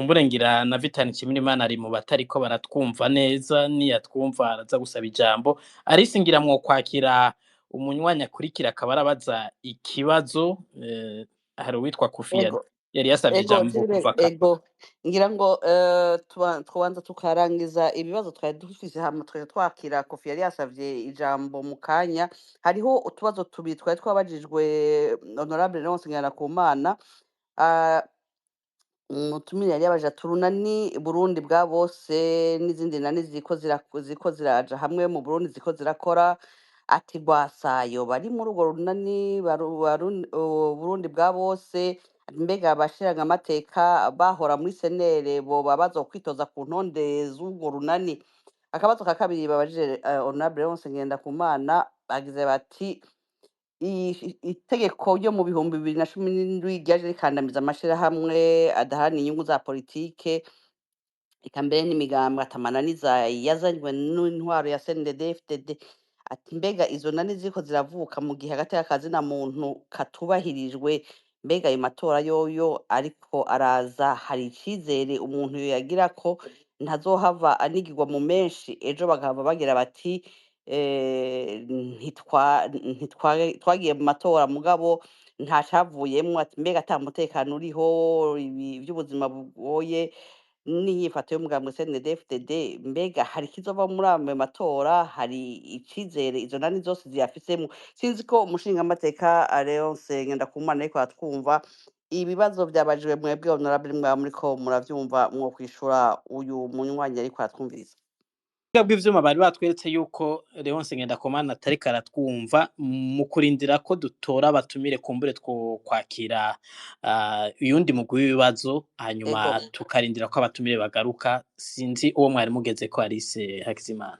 Kumbure ngira na Vitani Nshimirimana ari mu batariko baratwumva neza, niyatwumva araza gusaba ijambo. Alice, ngira mwo kwakira umunywanyi akurikira akaba arabaza ikibazo. Hari uwitwa Kofi yari yasavye ijambo Jire, kuva kare. Ego, ngira ngo tubanza tukarangiza ibibazo twari dufise, hama tukaja twakira Kofi yari yasavye ijambo mu kanya. Hariho utubazo tubiri twari twabajijwe Honorable Leonce Ngendakumana. Umutumire yari yabajije ati: "Urunani Burundi bwa bose n'izindi nani ziriko ziraja hamwe mu Burundi, ziriko zirakora," ati: "Rwasayo bari muri urwo runani Burundi bwa bose? Mbega abashingamateka bahora muri senere boba bazokwitoza ku ntonde z'urwo runani?" Akabazo ka kabiri babajije Honorable Leonce Ngendakumana, bagize bati: "Itegeko ryo mu 2017 ryaje rikandamiza amashirahamwe adaharanira inyungu za politike, eka mbere n'imigambwe atamananiza yazanywe n'intwaro ya CNDD-FDD," ati: "Mbega izo nani ziriko ziravuka mu gihe hagati y'akazina muntu katubahirijwe? Mbega ayo matora yoyo ariko araza, hari icizere umuntu yoyagira ko ntazohava anigirwa mu menshi, ejo bagahava bagira bati twagiye mu matora mugabo ntacavuyemwo?" Ati: "Mbega ata mutekano uriho, ibi vy'ubuzima bugoye n'inyifato y'umugambwe CNDD-FDD, mbega hari ikizova muri ayo matora? Hari icizere izo nani zose ziyafisemwo?" Sinzi ko umushingamateka Leonce Ngendakumana ariko aratwumva. Ibibazo vyabajijwe mwebwe Honorable, mwaba muriko muravyumva, mwokwishura uyu munywanyi ariko aratwumviriza. Buhinga bw'ivyuma bari batweretse yuko Leonce Ngendakumana atariko aratwumva. Mu kurindira ko dutora abatumire, kumbure two kwakira uyundi mugwi w'ibibazo, hanyuma tukarindira ko abatumire bagaruka. Sinzi uwo mwari mugeze ko, Alice Hakizimana.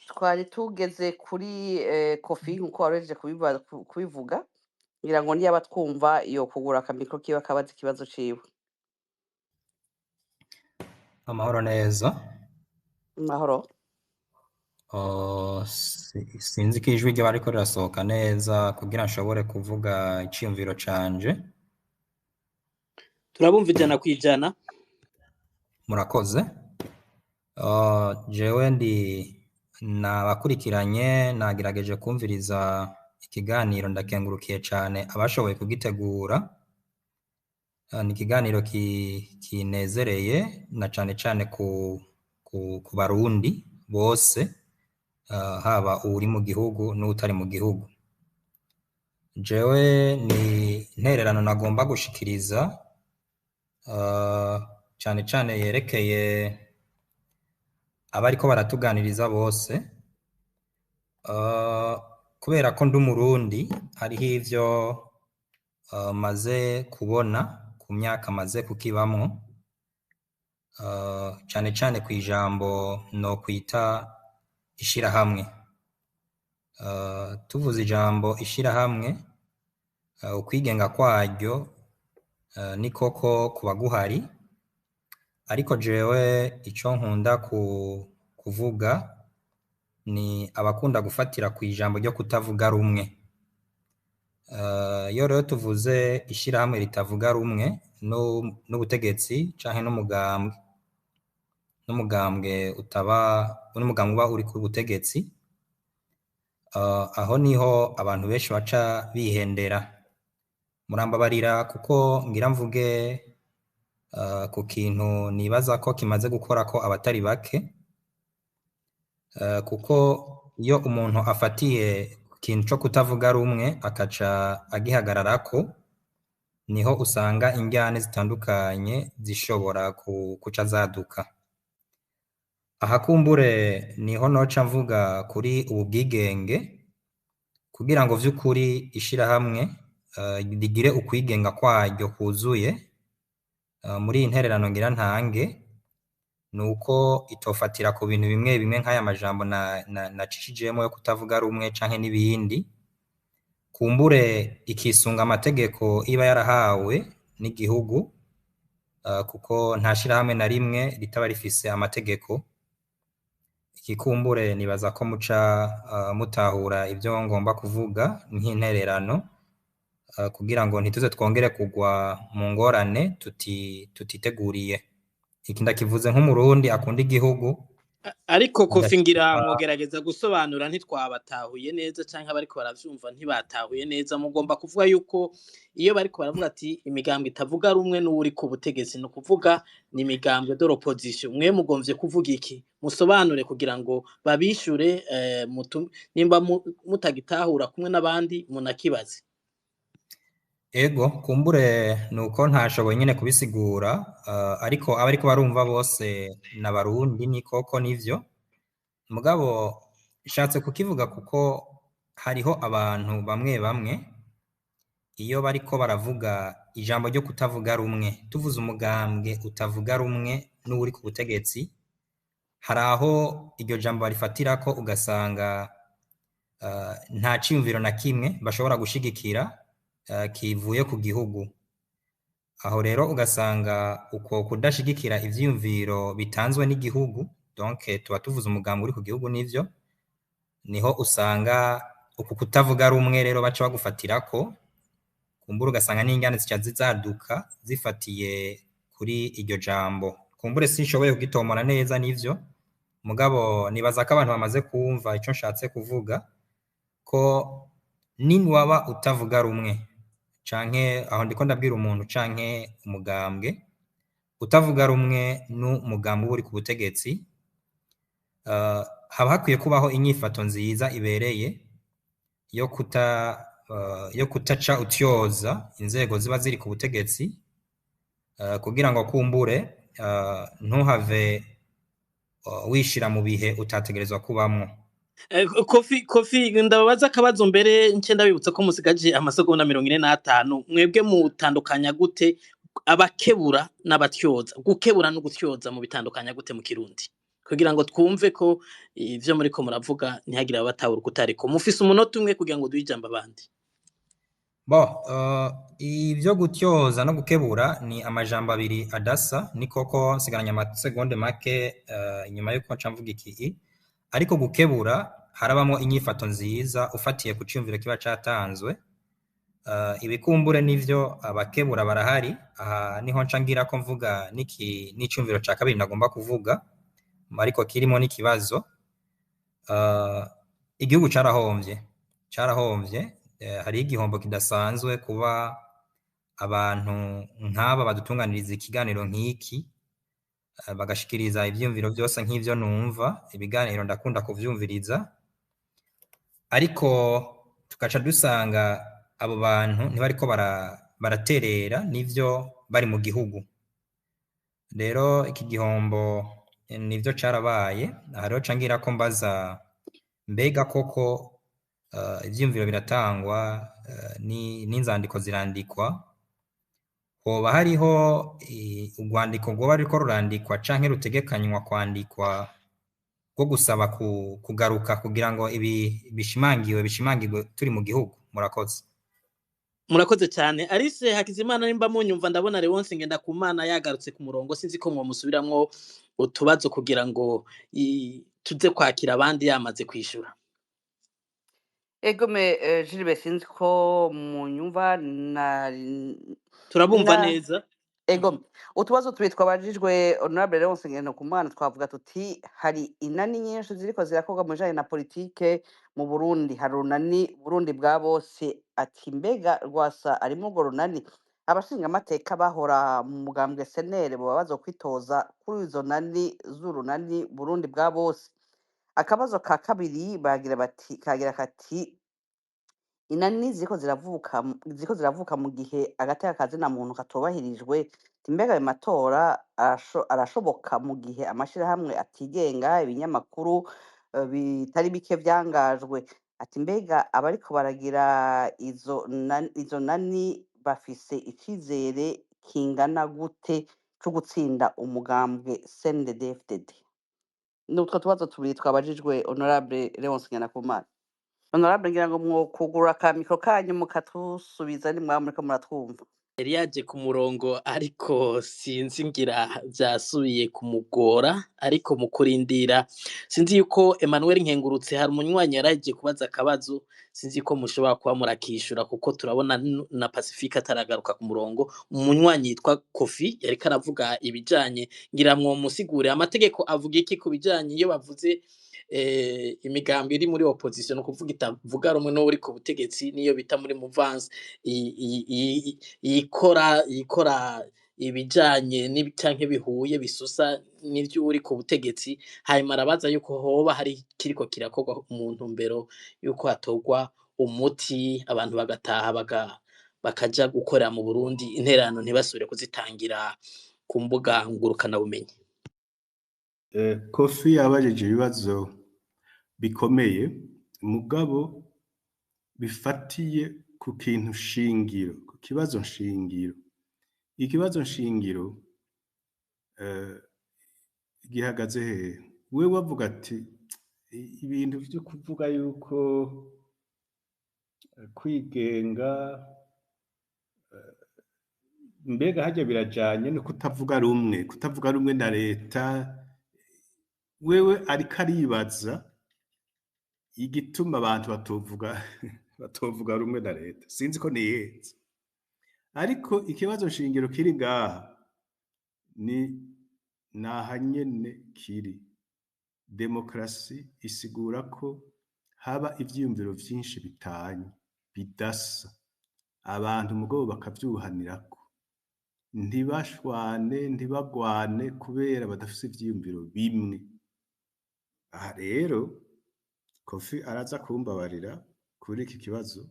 Twari tugeze kuri Kofi, nkuko waruhejeje kubivuga. Ngira ngo niyaba twumva yo kugura akamicro kiwe akabaza ikibazo ciwe. Amahoro neza. Mahoro. Oh, sinzi ko ijwi ryaba ariko rirasohoka neza kugira nshobore kuvuga iciyumviro canje. Turabumva 100%. Murakoze. Jewe ndi nabakurikiranye, nagerageje kumviriza ikiganiro, ndakengurukiye cane abashoboye kugitegura. Ni ikiganiro kinezereye na cane cane ku Barundi bose, haba uwuri mu gihugu n'uwutari mu gihugu. Jewe ni intererano nagomba gushikiriza, cane cane yerekeye abariko baratuganiriza bose. Kubera ko ndi Umurundi, hariho ivyo maze kubona ku myaka maze kukibamwo, cane cane kw'ijambo nokwita ishirahamwe. Tuvuze ijambo ishirahamwe, ukwigenga kwaryo ni koko kuba guhari, ariko jewe ico nkunda kuvuga ni abakunda gufatira kw'ijambo ryo kutavuga rumwe. Iyo rero tuvuze ishirahamwe ritavuga rumwe n'ubutegetsi canke n'umugambwe utaba, n'umugambwe uba uri ku butegetsi, aho niho abantu benshi baca bihendera. Murambabarira kuko ngira mvuge ku kintu nibaza ko kimaze gukora ko abatari bake, kuko iyo umuntu afatiye ikintu co kutavuga rumwe akaca agihagararako, niho usanga indyane zitandukanye zishobora kuca zaduka. Aha kumbure niho noca mvuga kuri ubu bwigenge, kugira ngo vy'ukuri ishirahamwe rigire ukwigenga kwaryo kuzuye. Muri iyi ntererano ngira ntange, nuko itofatira ku bintu bimwe bimwe nk'aya majambo nacishijemwo yo kutavuga rumwe canke n'ibindi, kumbure ikisunga amategeko iba yarahawe n'igihugu, kuko nta shirahamwe na rimwe ritaba rifise amategeko. Ikikumbure nibaza ko muca mutahura ivyo ngomba kuvuga nk'intererano, kugira ngo ntituze twongere kugwa mu ngorane tutiteguriye. Iki ndakivuze nk'umurundi akunda igihugu. Ariko Kofi ngira Ndashima. mwogerageza gusobanura, ntitwabatahuye neza canke abariko baravyumva ntibatahuye neza. Mugomba kuvuga yuko iyo bariko baravuga ati imigambwe itavuga rumwe n'uri ku butegetsi, ni ukuvuga ni imigambwe de l'opposition. Mwe mugomvye kuvuga iki? Musobanure kugira ngo babishure, nimba mutagitahura kumwe n'abandi munakibaze. Ego, kumbure nuko ntashoboye nyene kubisigura, ariko abariko barumva bose n'abarundi, ni koko nivyo. Mugabo nshatse kukivuga kuko hariho abantu bamwe bamwe iyo bariko baravuga ijambo ryo kutavuga rumwe, tuvuze umugambwe utavuga rumwe n'uwuri ku butegetsi, hari aho iryo jambo barifatirako ugasanga nta ciyumviro na kimwe bashobora gushigikira kivuye ku gihugu. Aho rero ugasanga uko kudashigikira ivyiyumviro bitanzwe n'igihugu, donc tuba tuvuze umugambi uri ku gihugu nivyo, niho usanga uku kutavuga rumwe rero baca bagufatirako, kumbura ugasanga n'ingane zica zizaduka zifatiye kuri iryo jambo. Kumbure sinshoboye kugitomora neza nivyo, mugabo nibaza ko abantu bamaze kumva ico nshatse kuvuga, ko niwaba utavuga rumwe canke aho ndiko ndabwira umuntu canke umugambwe utavuga rumwe n'umugambwe uri ku butegetsi, haba hakwiye kubaho inyifato nziza ibereye yo kutaca utyoza inzego ziba ziri ku butegetsi, kugira ngo kumbure ntuhave wishira mu bihe utategerezwa kubamwo. Kofi, ndababaza akabazo mbere nce ndabibutsa ko musigaje amasegonda 45. Mwebwe mutandukanya gute abakebura n'abatyoza? Gukebura no gutyoza mu bitandukanya gute mu Kirundi, kugira ngo twumve ko ivyo muriko muravuga ntihagire abatahura ukutariko? Mufise umunota umwe kugira ngo duhe ijambo abandi. Bo, ivyo gutyoza no gukebura ni amajambo abiri adasa, ni koko nsigaranye amasegonde make inyuma yuko nca mvuga iki, ariko gukebura harabamwo inyifato nziza ufatiye ku ciyumviro kiba catanzwe. Ibikumbure nivyo abakebura barahari. Aha niho nca ngira ko mvuga niki n'iciyumviro ca kabiri nagomba kuvuga, ariko kirimo n'ikibazo. Igihugu carahombye, hariho igihombo kidasanzwe kuba abantu nk'aba badutunganiriza ikiganiro nk'iki, bagashikiriza ivyiyumviro vyose nk'ivyo numva, ibiganiro ndakunda kuvyumviriza, ariko tugaca dusanga abo bantu ntibariko baraterera n'ivyo bari mu gihugu. Rero iki gihombo nivyo carabaye. Aha rero ca ngira ko mbaza mbega koko ivyiyumviro biratangwa, n'inzandiko zirandikwa, hoba hariho urwandiko rwoba ruriko rurandikwa canke rutegekanywa kwandikwa rwo gusaba kugaruka kugira ngo ibi bishimangiwe bishimangirwe turi mu gihugu? Murakoze. Murakoze cyane. Alice Hakizimana, nimba munyumva, ndabona Leonce Ngendakumana yagarutse ku murongo, sinzi ko mwomusubiramwo utubazo kugira ngo tuze kwakira abandi yamaze kwishura. Egome, Gilbert, sinzi ko munyumva na Turabumva na neza. Ego, utubazo tubiri twabajijwe Honorable Leonce Ngendakumana, twavuga tuti hari inani nyinshi ziriko zirakorwa mu bijanye na politike mu Burundi, hari urunani Burundi bwa bose, ati mbega Rwasa ari muri urwo runani? Abashinga amateka bahora mu mugambwe SNL boba bazokwitoza kuri izo nani z'urunani Burundi bwa bose? Akabazo ka kabiri bagira bati, kagira kati inani ziriko ziravuka mu gihe agateka kazina muntu katubahirijwe, mbega ayo matora arashoboka mu gihe amashirahamwe atigenga, ibinyamakuru bitari bike vyangajwe? Ati mbega abariko baragira izo nani bafise icizere kingana gute co gutsinda umugambwe CNDD-FDD? Nutwo tubazo tubiri twabajijwe Honorable Leonce Ngendakumana. Honorable, ngira ngo mwokugurura ka micro kanyu mukatusubiza nimwaba muriko muratwumva. Yari yaje ku murongo, ariko sinzi, ngira vyasubiye kumugora. Ariko mu kurindira, sinzi yuko Emmanuel Nkengurutse, hari umunywanyi yaraje kubaza akabazo, sinzi ko mushobora kuba murakishura, kuko turabona na Pacifique ataragaruka ku murongo. Umunywanyi yitwa Kofi yariko aravuga ibijanye, ngira mwomusigurire amategeko avuga iki ku bijanye iyo bavuze imigambi iri muri opposition, no kuvuga itavuga rumwe n'uri ku butegetsi, niyo bita muri mouvance yikora ibijanye canke bihuye, bisusa n'ivyo uri ku butegetsi. Hanyuma arabaza yuko hoba hari kiriko kirakorwa mu ntumbero yuko hatorwa umuti, abantu bagataha, bakaja gukorera mu Burundi, intererano ntibasubire kuzitangira ku mbuga ngurukana bumenyi. Kofi yabajije ibibazo bikomeye, mugabo bifatiye ku kintu shingiro, ku kibazo shingiro. Ikibazo shingiro gihagaze hehe? We wavuga ati ibintu vyo kuvuga yuko kwigenga, mbega harya birajanye no kutavuga rumwe na leta? Wewe ariko aribaza igituma abantu batovuga rumwe na leta. Sinzi ko nihenze, ariko ikibazo shingiro kiri ngaha ni naha nyene kiri: demokarasi isigura ko haba ivyiyumviro vyinshi bitanye, bidasa, abantu mugabo bakavyuhanirako, ntibashwane, ntibagwane kubera badafise ivyiyumviro bimwe. Aha rero Kofi araza kumbabarira kuri iki kibazo.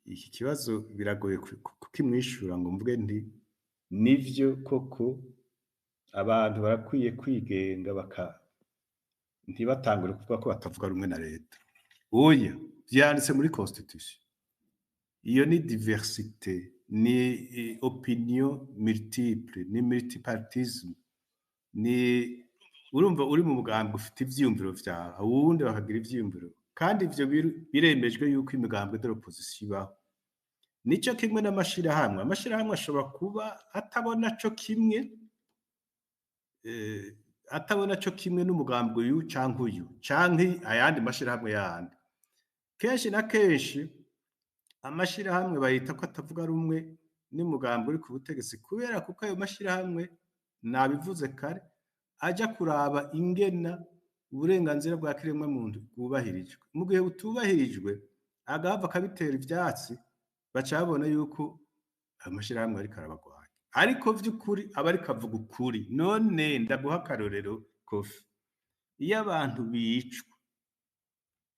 Iki kibazo biragoye kukimwishura ngo mvuge nti nivyo koko, abantu barakwiye kwigenga, baka ntibatangure kuvuga ko batavuga rumwe na leta. Oya, vyanditse muri constitution. Iyo ni diversité, ni opinion multiple, ni multipartisme. Ni urumva, uri mu mugambwe ufite ivyiyumviro vyawe, uwundi bakagira ivyiyumviro, kandi ivyo biremejwe yuko imigambwe de l'opposition ibaho. Nico kimwe n'amashirahamwe. Amashirahamwe ashobora kuba atabona co kimwe n'umugambwe uyu canke uyu canke ayandi mashirahamwe yandi. Kenshi na kenshi amashirahamwe bayita ko atavuga rumwe n'umugambwe uri ku butegetsi, kubera kuko ayo mashirahamwe, nabivuze kare, aja kuraba ingena uburenganzira bwa kiremwamuntu bwubahirijwe. Mu gihe butubahirijwe, agahava akabitera ivyatsi, baca babona yuko ayo mashirahamwe ariko arabagwanya, ariko vy'ukuri aba ariko avuga ukuri. None ndaguha akarorero, Kofi: iyo abantu bicwa,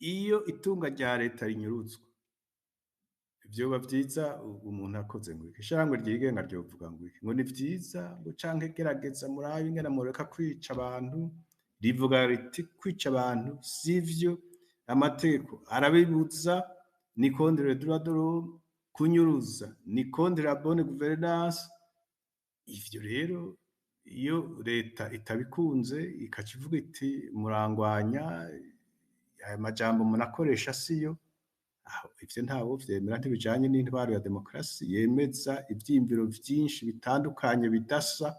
iyo itunga rya leta rinyurutswa, vyoba vyiza umuntu akoze ngo iki? Ishirahamwe ryigenga ryovuga ngo iki? Ngo ni vyiza, ngo canke gerageza murabe ingene mureka kwica abantu? Rivuga riti kwica abantu sivyo, amategeko arabibuza, ni contre les droits de l'homme, kunyuruza ni contre la bonne gouvernance. Ivyo rero, iyo leta itabikunze, ikaca ivuga iti murangwanya, aya majambo munakoresha siyo. Aho ivyo ntawo vyemera, ntibijanye n'intwaro ya demokarasi yemeza ivyiyumviro vyinshi bitandukanye bidasa,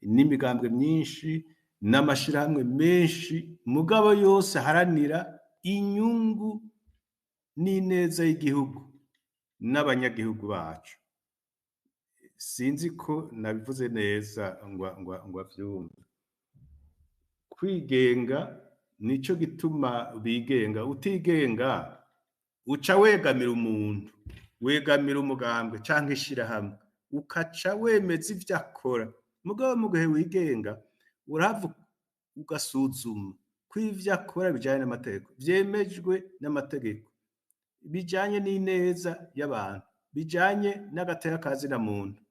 n'imigambwe myinshi, n'amashirahamwe menshi, mugabo yose aharanira inyungu n'ineza y'igihugu n'abanyagihugu bacu. Sinzi ko nabivuze neza ngo avyumve. Kwigenga nico gituma bigenga. Utigenga, uca wegamira umuntu, wegamira umugambwe canke ishirahamwe, ukaca wemeza ivyo akora. Mugabo mu gihe wigenga, urahava ugasuzuma ko ivyo akora bijanye n'amategeko, vyemejwe n'amategeko, bijanye n'ineza y'abantu, bijanye n'agateka ka zina muntu,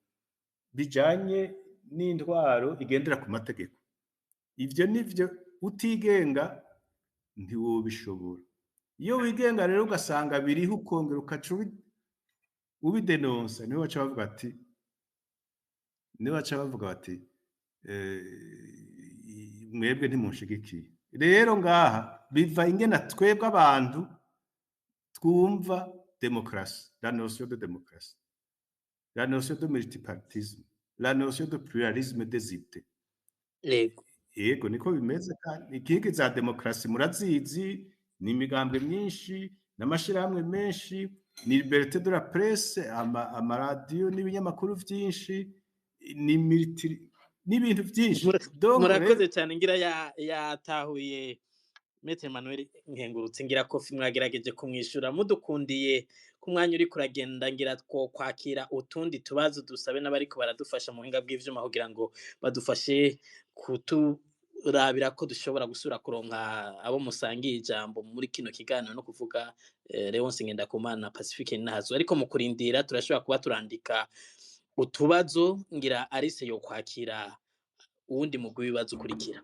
bijanye n'intwaro igendera ku mategeko. Ivyo nivyo utigenga ntiwobishobora. Iyo wigenga rero, ugasanga biriho, ukongera ukaca ubidenonsa, niho baca bavuga bati mwebwe ntimunshigikiye. Rero ngaha biva ingena twebwe abantu twumva demokarasi, la notion de démocratie. La notion de multipartisme, la notion de pluralisme des idées. Yego. Yego, niko bimeze. Kandi inkingi za demokarasi murazizi: ni imigambwe myinshi n'amashirahamwe menshi, ni liberté de la presse, amaradiyo n'ibinyamakuru vyinshi, ni multi, n'ibintu vyinshi. Donc rero Murakoze cyane. Ngira yatahuye Maître Emmanuel Nkengurutse. Ngira Kofi mwagerageje kumwishura. Mudukundiye ku mwanya uri kuragenda, ngira two kwakira utundi tubazo, dusabe n'abariko baradufasha mu buhinga bw'ivyuma kugira ngo badufashe kuturabira ko dushobora gusubira kuronka abo musangiye ijambo muri kino kiganiro, no kuvuga Leonce Ngendakumana na Pacifique Nazo. Ariko mu kurindira turashobora kuba turandika utubazo. Ngira Alice yo kwakira uwundi mugwi w'ibibazo ukurikira.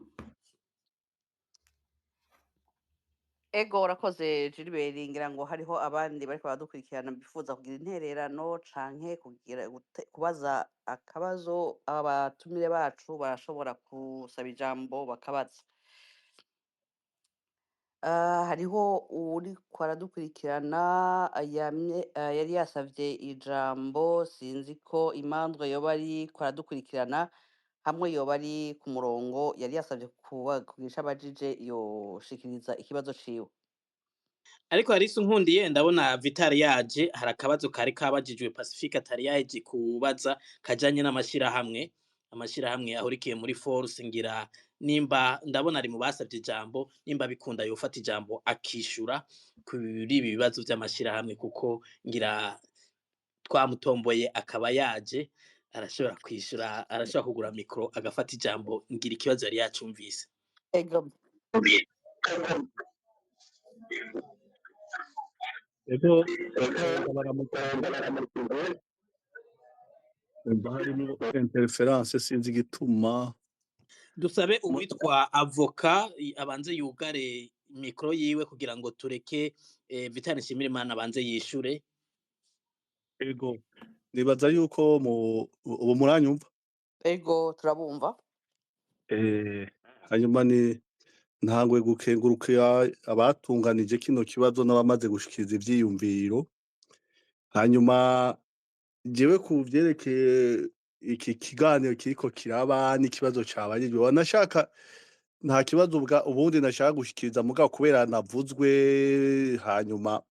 Ego, urakoze Gilbert. Ngira ngo hariho abandi bariko baradukurikirana bifuza kugira intererano canke kugira kubaza akabazo aba batumire bacu, barashobora gusaba ijambo bakabaza. Hariho uwuriko aradukurikirana yamye yari yasavye ijambo. Sinzi ko Imandwa yoba ariko aradukurikirana, hamwe yoba ari ku murongo. Yari yasavye kugira ico abajije, yoshikiriza ikibazo ciwe. Ariko Alice unkundiye, ndabona Vital yaje. Hari akabazo kari kabajijwe Pacifique atari yaje kubaza, kajanye n'amashirahamwe, amashirahamwe ahurikiye muri force. Ngira nimba ndabona ari mu basavye ijambo, nimba bikunda yofata ijambo akishura kuri ibi bibazo vy'amashirahamwe, kuko ngira twamutomboye akaba yaje, arashobora kwishura, arashobora kugura micro agafata ijambo. Ngira ikibazo yari yacumvise. Ego. Ego, umva harimo interference, sinzi igituma. Dusabe uwitwa avoka abanze yugare mikoro yiwe kugira ngo tureke Vital Nshimirimana abanze yishure. Ego, nibaza yuko mu ubu muranyumva. Ego, turabumva. Hanyuma ni ntangwe gukengurukira abatunganije kino kibazo n'abamaze gushikiriza ivyiyumviro. Hanyuma jewe ku vyerekeye iki kiganiro kiriko kiraba n'ikibazo cabajijwe, wanashaka nta kibazo bwa ubundi nashaka gushikiriza, mugabo kubera navuzwe hanyuma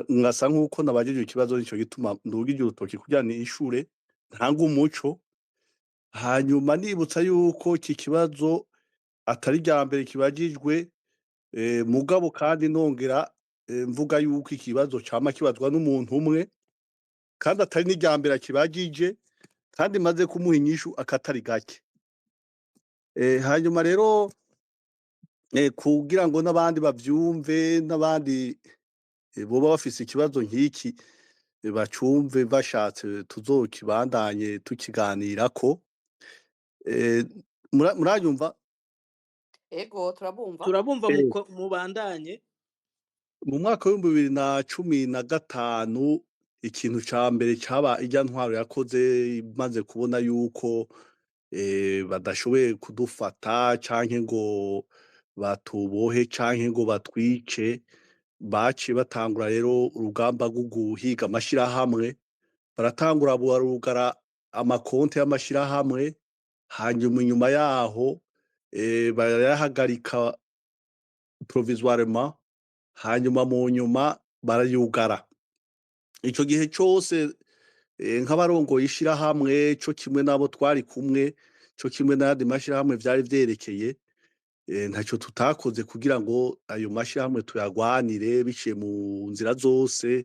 nkasa nkuko nabajijwe ikibazo, nico gituma ndugije urutoki kugira nishure ntanga umuco. Hanyuma nibutsa yuko iki kibazo atari irya mbere kibajijwe, mugabo kandi nongera mvuga yuko ikibazo cama kibazwa n'umuntu umwe, kandi atari n'irya mbere akibajije, kandi maze kumuha inyishu akatari gake. Hanyuma rero kugira ngo n'abandi bavyumve, n'abandi boba bafise ikibazo nk'iki bacumve, bashatse tuzokibandanye tukiganirako. Muranyumva? Ego, turabumva. Turabumva, mubandanye. Mu mwaka w'2015, ikintu ca mbere caba irya ntwaro yakoze imaze kubona yuko badashoboye kudufata canke ngo batubohe canke ngo batwice, baciye batangura rero urugamba rwo guhiga amashirahamwe. Baratangura barugara amakonti y'amashirahamwe, hanyuma inyuma yaho barayahagarika provisoirement, hanyuma mu nyuma barayugara. Ico gihe cose nk'abarongoye ishirahamwe, co kimwe n'abo twari kumwe, co kimwe n'ayandi mashirahamwe vyari vyerekeye, ntaco tutakoze kugira ngo ayo mashirahamwe tuyagwanire biciye mu nzira zose.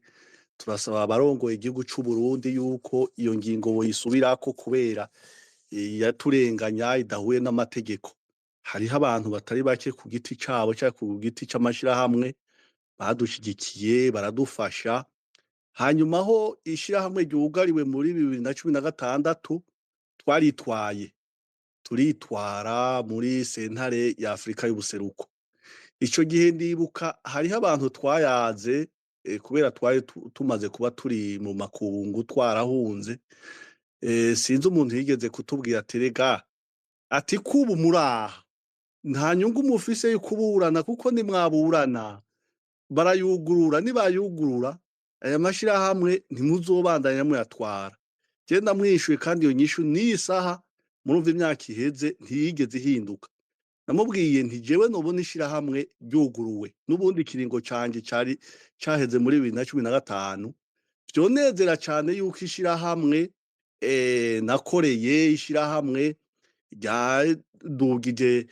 Turasaba abarongoye igihugu c'u Burundi yuko iyo ngingo boyisubirako, kubera yaturenganya, idahuye n'amategeko. Hariho abantu batari bake ku giti cabo canke ku giti c'amashirahamwe badushigikiye, baradufasha. Hanyuma ho ishirahamwe ryugariwe muri 2016, twaritwaye, turitwara muri sentare ya Afrika y'ubuseruko. Ico gihe ndibuka hariho abantu twayaze, kubera twari tumaze kuba turi mu makungu, twarahunze. Sinzi umuntu yigeze kutubwira ati: "Rega," ati, "kubu muraha nta nyungu mufise yo kuburana, kuko nimwaburana barayugurura, nibayugurura." Aya mashirahamwe ntimuzobandanya muyatwara. Je ndamwishuye, kandi iyo nyishu n'iyi saha, murumva imyaka iheze, ntiyigeze ihinduka. Namubwiye nti jewe nobona ishirahamwe ryuguruwe, n'ubundi ikiringo canje cari caheze muri 2015, vyonezera cane yuko ishirahamwe nakoreye, ishirahamwe ryadugije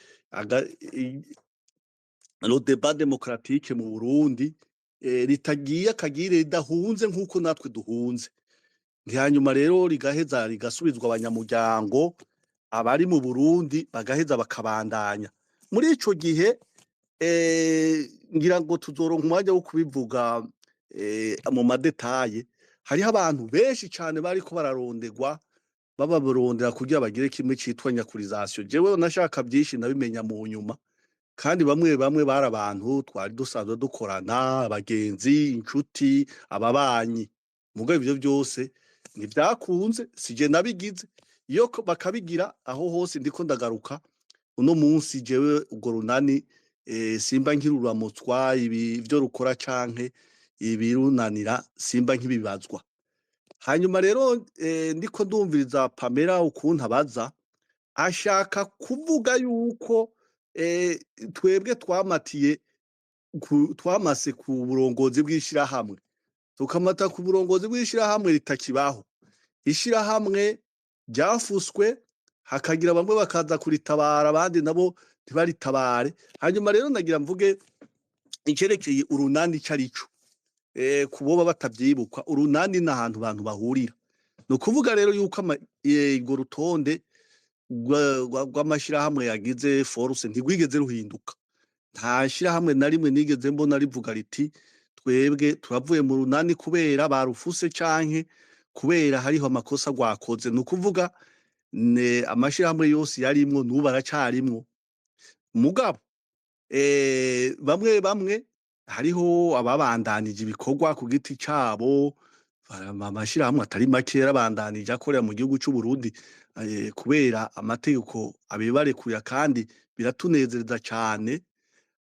le débat démocratique mu Burundi, ritagiye akagire, ridahunze nk'uko natwe duhunze. Hanyuma rero rigaheza rigasubizwa abanyamuryango, abari mu Burundi bagaheza bakabandanya. Muri ico gihe ngira ngo tuzoronka umwanya wo kubivuga mu ma détails. Hariho abantu benshi cane bariko bararondegwa, bababarondera kugira bagire kimwe citwa nyakurisation. Jewe nashaka vyinshi nabimenya mu nyuma, kandi bamwe bamwe bari abantu twari dusanzwe dukorana, abagenzi, inshuti, ababanyi. Mugabo ivyo vyose ntivyakunze, sije nabigize iyo bakabigira aho hose. Ndiko ndagaruka uno munsi, jewe urwo runani simba nkiruramutswa ibi ivyo rukora canke ibirunanira, simba nkibibazwa. Hanyuma rero ndiko ndumviriza Pamela ukuntu abaza, ashaka kuvuga yuko twebwe twamatiye twamase ku burongozi bw'ishirahamwe, tukamata ku burongozi bw'ishirahamwe ritakibaho, ishirahamwe ryafuswe, hakagira bamwe bakaza kuritabara, abandi nabo ntibaritabare. Hanyuma rero nagira mvuge icerekeye urunani ico arico, kuboba batavyibuka. Urunani ni ahantu abantu bahurira. Ni ukuvuga rero yuko urwo rutonde rw'amashirahamwe yagize force ntirwigeze ruhinduka. Nta shirahamwe na rimwe nigeze mbona rivuga riti twebwe turavuye mu runani kubera barufuse canke kubera hariho amakosa rwakoze. Ni ukuvuga ne amashirahamwe yose yarimwo n'ubu aracarimwo. Mugabo bamwe bamwe hariho ababandanije ibikorwa ku giti cabo. Amashirahamwe atari make yarabandanije akorera mu gihugu c'u Burundi kubera amategeko abibarekuye, kandi biratunezereza cane.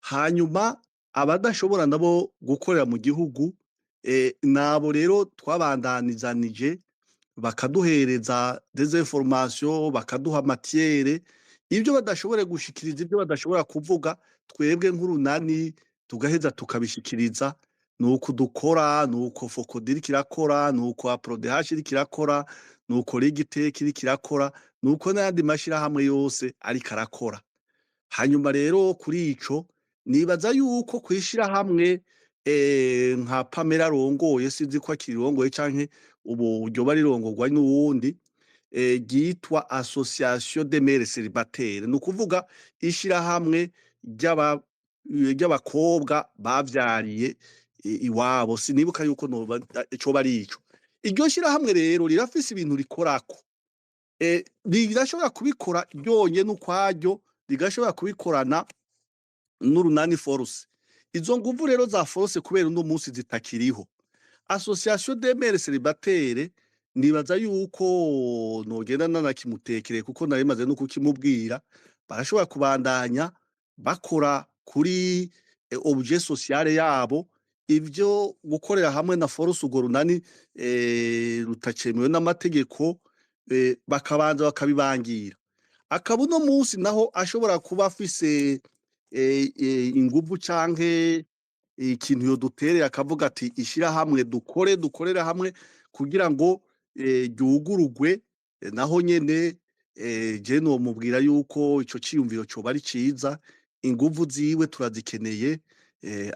Hanyuma abadashobora nabo gukorera mu gihugu, nabo rero twabandanizanije, bakaduhereza des informations, bakaduha matière, ibyo badashobora gushikiriza, ibyo badashobora kuvuga, twebwe nk'urunani tugaheza tukabishikiriza. Nuko dukora, nuko FOCODE iriko irakora, nuko APRODH iriko irakora, nuko Ligitec iriko irakora, nuko n'ayandi mashirahamwe yose ariko arakora. Hanyuma rero kuri ico nibaza yuko kwishirahamwe nka Pamela arongoye, sinzi ko akirirongoye canke ubu ryoba rirongorwa n'uwundi, ryitwa Association des Mères Célibataires, ni ukuvuga ishirahamwe ry'abakobwa bavyariye iwabo, sinibuka yuko noba coba ari ico. Iryo shirahamwe rero rirafise ibintu rikorako, rirashobora kubikora ryonyene ukwaryo, rigashobora kubikorana n'urunani force. Izo nguvu rero za force, kubera uno munsi zitakiriho, Association des Mères Célibataires nibaza yuko nogenda nanakimutekereye, kuko nari maze no kukimubwira, barashobora kubandanya bakora kuri objet social yabo. Ivyo gukorera hamwe na force, urwo runani rutacemewe n'amategeko, bakabanza bakabibangira. Akaba uno munsi naho ashobora kuba afise inguvu canke ikintu yoduterera, akavuga ati ishirahamwe dukore, dukorere hamwe kugira ngo ryugurugwe, naho nyene je nomubwira yuko ico ciyumviro coba ari ciza. Inguvu ziwe turazikeneye,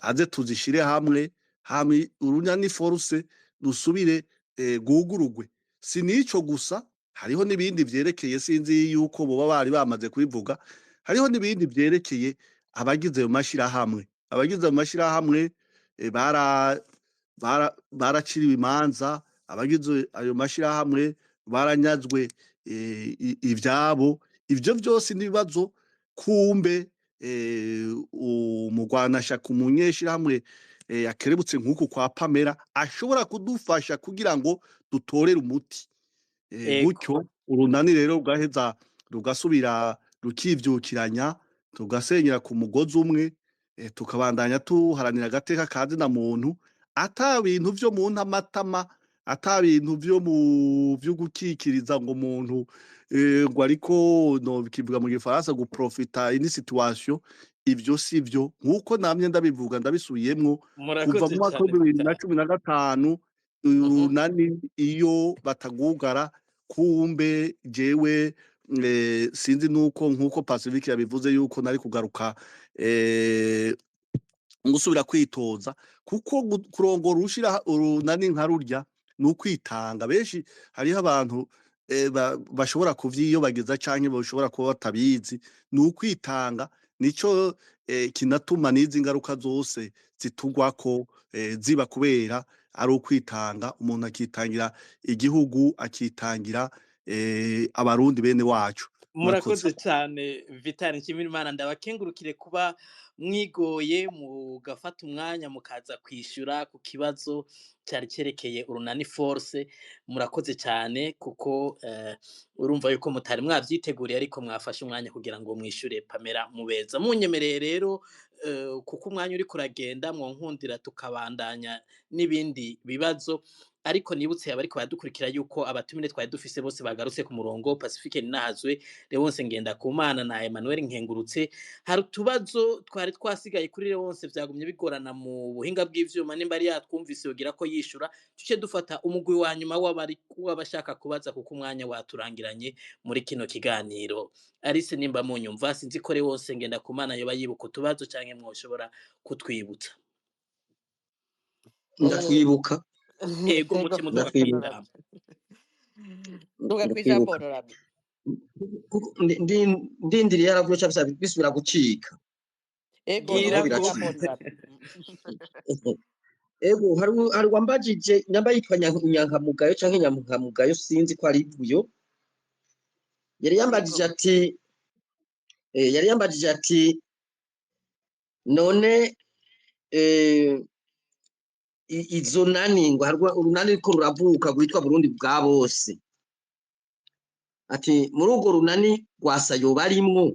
aze tuzishire hamwe, hama urunani force rusubire rwugurugwe. Si nico gusa, hariho n'ibindi vyerekeye, sinzi yuko boba bari bamaze kubivuga, hariho n'ibindi vyerekeye abagize ayo mashirahamwe. Abagize ayo mashirahamwe baraciriwe imanza, abagize ayo mashirahamwe baranyazwe ivyabo. Ivyo vyose n'ibibazo kumbe umugwanashaka, umunyeshirahamwe yakerebutse nk'uku kwa Pamela ashobora kudufasha kugira ngo dutorere umuti. Gutyo urunani rero rugaheza rugasubira rukivyukiranya, tugasenyera ku mugozi umwe, tukabandanya tuharanira agateka ka zina muntu. Ata bintu vyo mu ntamatama, ata bintu vyo mu vyo gukikiriza ngo umuntu ngo ariko no kivuga mu gifaransa guprofita ini situation, ivyo si vyo. Nkuko namye ndabivuga, ndabisubiyemwo, kuva mu Murakoze mwaka cyane, w'ibihumbi bibiri na Vital. cumi na gatanu urunani iyo batagugara kumbe jewe sinzi nuko nkuko Pacifique yabivuze yuko nari kugaruka gusubira kwitoza, kuko kurongora ushira urunani nka rurya ni ukwitanga. Benshi hariho abantu bashobora kuvyiyobagiza canke bashobora kuba batabizi. Ni ukwitanga, nico kinatuma n'izi ngaruka zose zitugwako ziba kubera ari ukwitanga. Umuntu akitangira igihugu, akitangira abarundi bene wacu. Murakoze. Murakoze cyane, Vital Nshimirimana. Ndabakengurukire kuba mwigoye mugafata umwanya mukaza kwishyura ku kibazo cyari cyerekeye urunani force. Murakoze cyane, kuko urumva yuko mutari mwavyiteguriye, ariko mwafashe umwanya kugira ngo mwishyure Pamela Mubeza. Munyemereye rero, kuko umwanya uri kuragenda, mwonkundira tukabandanya n'ibindi bibazo, ariko nibutse abariko baradukurikira yuko abatumire twari dufise bose bagarutse ku murongo: Pacifique Ninahazwe, Leonce Ngendakumana na Emmanuel Nkengurutse. Hari utubazo twari twasigaye kuri Leonce, vyagumye bigorana mu buhinga bw'ivyuma. Nimba ari yatwumvise yogira ko yishura, tuce dufata umugwi wa nyuma w'abari w'abashaka kubaza, kuko umwanya waturangiranye muri kino kiganiro. Alice, nimba munyumva, sinzi ko Leonce Ngendakumana yoba yibuka utubazo canke mwoshobora kutwibutsa. Ndatwibuka. Ego, muce muduga Ndakwibuka. kwijambo. Duga kwijambo, Ndakwibuka. Honorable. Kuko ndindiriye yaravuye ca bisubira gucika. Ego, Bwira duga ko kwijambo, Honorable. Ego, hari uwambajije nyamba yitwa Nyankamugayo canke Nyankamugayo, sinzi ko ari uyo yari yambajije ati yari yambajije ati none izo nani, ngo hari urunani ruriko ruravuka rwitwa Burundi bwa bose, ati muri urwo runani Rwasa yoba arimwo?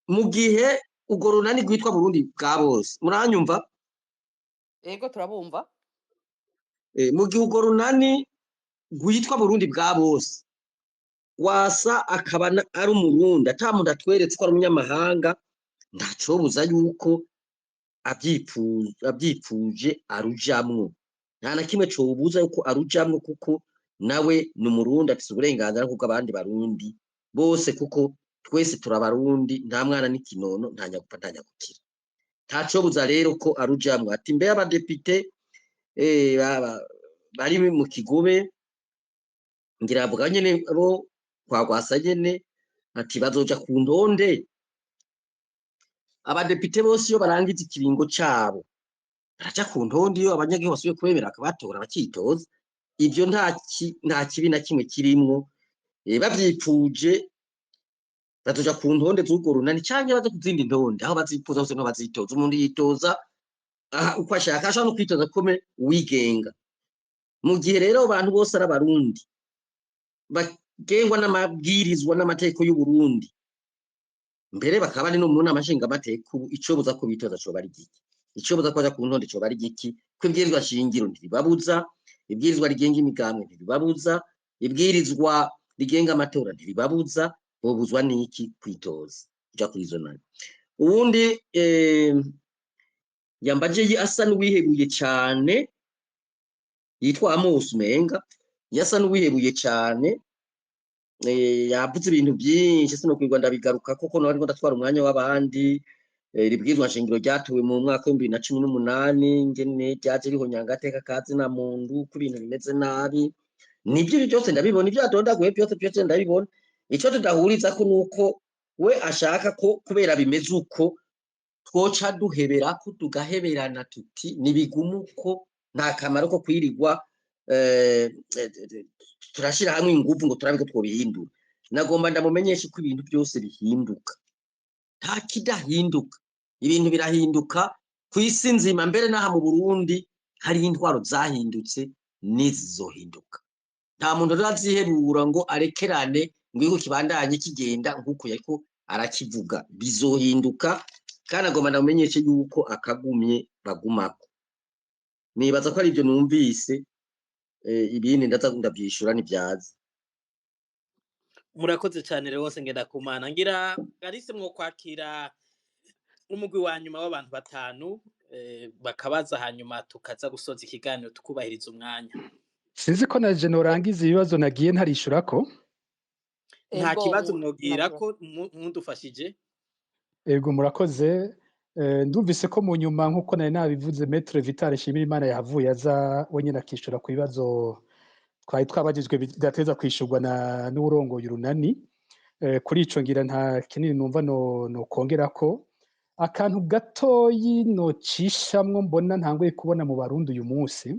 Mu gihe urwo runani rwitwa Burundi bwa bose, muranyumva? Ego, turabumva. Mu gihe urwo runani rwitwa Burundi bwa bose, Rwasa akaba ari umurundi, ata muntu atweretse ko ari umunyamahanga, ntacobuza yuko abyipfuje arujamwo. Nta na kimwe cobuza yuko arujamwo, kuko nawe ni umurundi, afise uburenganzira nk'ubwo abandi barundi bose, kuko twese turabarundi, nta mwana n'ikinono, nta nyagupfa nta nyagukira. Ntacobuza rero ko arujamwo. Ati mbe abadepite bari mu kigobe, ngira avuga nyene bo kwa Rwasa nyene, ati bazoja ku ntonde. Abadepite bose iyo barangiza ikiringo cabo baraja ku ntonde, iyo abanyagihugu basubiye kubemera bakabatora bakitoza. Ivyo nta kibi na kimwe kirimwo. Bavyipfuje bazoja ku ntonde z'urwo runani canke baze ku zindi ntonde, aho bazipfuza hose niho bazitoza. Umuntu yitoza aha uko ashaka, ashobora no kwitoza kome uwigenga. Mu gihe rero abantu bose ari abarundi bagengwa n'amabwirizwa n'amategeko y'Uburundi, mbere bakaba ari no mu nama nshingamateka, ubu icobuza ko bitoza coba ari giki? Icobuza ko baja ku ntonde coba ari giki? Ko ibwirizwa shingiro ntiribabuza, ibwirizwa rigenga imigambwe ntiribabuza, ibwirizwa rigenga amatora ntiribabuza, bobuzwa n'iki kwitoza kuja kuri izo nani? Uwundi yambaje asa n'uwihebuye cane, yitwa Amos Menga, yasa n'uwihebuye cane, yavuze ibintu byinshi, sinokwirwa ndabigaruka kuko nariko ndatwara umwanya w'abandi. Ribwirizwa nshingiro ryatowe mu mwaka wa 2018, ngene ryaje rihonyanga agateka ka zina muntu, ko ibintu bimeze nabi. Nibyo, ibyo byose ndabibona, ibyo yadondaguye byose byose ndabibona. Ico tudahurizako nuko we ashaka ko kubera bimeze uko twoca duhebera ko tugaheberana, tuti nibigumu uko, nta kamaro ko kwirirwa turashira hamwe inguvu ngo turabe ko twobihindura. Nagomba ndamumenyeshe ko ibintu byose bihinduka, nta kidahinduka. Ibintu birahinduka ku isi nzima, mbere n'aha mu Burundi hari intwaro zahindutse n'izizohinduka. Nta muntu rero azihebura ngo arekerane ngo igihugu kibandanye kigenda nk'uko yariko arakivuga. Bizohinduka. Kandi agomba ndamenyeshe yuko akagumye bagumako. Nibaza ko ari ibyo numvise, ibindi ndaza ndavyishura ntivyaza. Murakoze cyane Leonce Ngendakumana. Ngira Alice mwo kwakira umugwi wa nyuma w'abantu batanu, bakabaza, hanyuma tukaza gusoza ikiganiro tukubahiriza umwanya. Sinzi ko na je norangiza ibibazo nagiye ntarishurako. Nta Ego, kibazo, mwobwira ntabwo. ko mudufashije. Ego, murakoze. Ndumvise ko mu nyuma, nk'uko nari nabivuze, Maître Vital Nshimirimana yahavuye aza wenyine akishura ku bibazo twari twabajijwe bidateza kwishurwa na n'uwurongoye urunani. Kuri ico ngira nta kinini numva no kongerako. Akantu gatoyi nocishamwo mbona ntanguye kubona mu Barundi uyu munsi.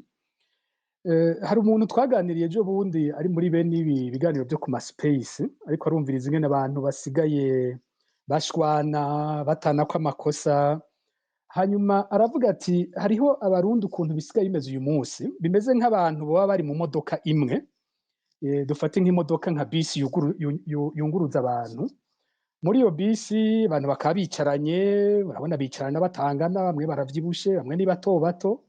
Hari umuntu twaganiriye ejo bundi ari muri bene ibi biganiro byo ku ma space, ariko arumviriza ingene abantu basigaye bashwana, batana ko amakosa, hanyuma aravuga ati hariho Abarundi ukuntu bisigaye bimeze uyu munsi, bimeze nk'abantu baba bari mu modoka imwe. Dufate nk'imodoka nka bisi yunguruza abantu. Muri iyo bisi abantu bakaba bicaranye, urabona bicarana batangana, bamwe baravyibushe, bamwe ni bato bato,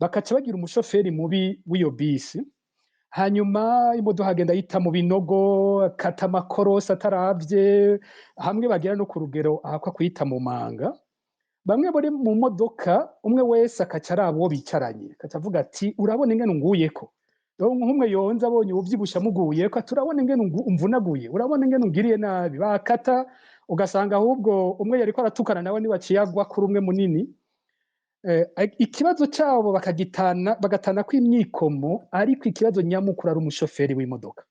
bakaca bagira umushoferi mubi w'iyo bisi. Hanyuma imodoka agenda yita mu binogo, akata amakorosi ataravye, hamwe bagera no ku rugero ahakwa kuyita mu manga. Bamwe bari mu modoka, umwe wese akaca araba uwo bicaranye, akaca avuga ati urabona ingene unguyeko. Rero nk'umwe yonze abonye uwuvyibushe amuguyeko, ati urabona ingene umvunaguye, urabona ingene ungiriye nabi. Bakata ugasanga ahubwo umwe yariko aratukana nawe niwe aciye agwa kuri umwe munini. Ikibazo cabo bakagitana, bagatana kw'imyikomo, ariko ikibazo nyamukuru ari umushoferi w'imodoka.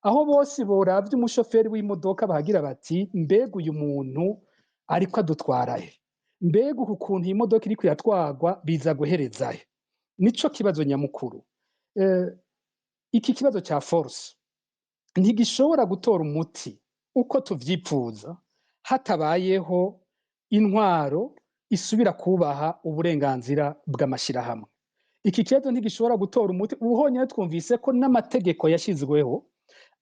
Aho bose boravye umushoferi w'imodoka bahagira bati mbega uyu muntu ariko adutwara he? Mbega uku kuntu iyi modoka iriko iratwarwa biza guhereza he? Nico kibazo nyamukuru. Iki kibazo ca force ntigishobora gutora umuti uko tuvyipfuza hatabayeho intwaro isubira kubaha uburenganzira bw'amashirahamwe. Iki kibazo ntigishobora gutora umuti. Ubu honyine twumvise ko n'amategeko yashizweho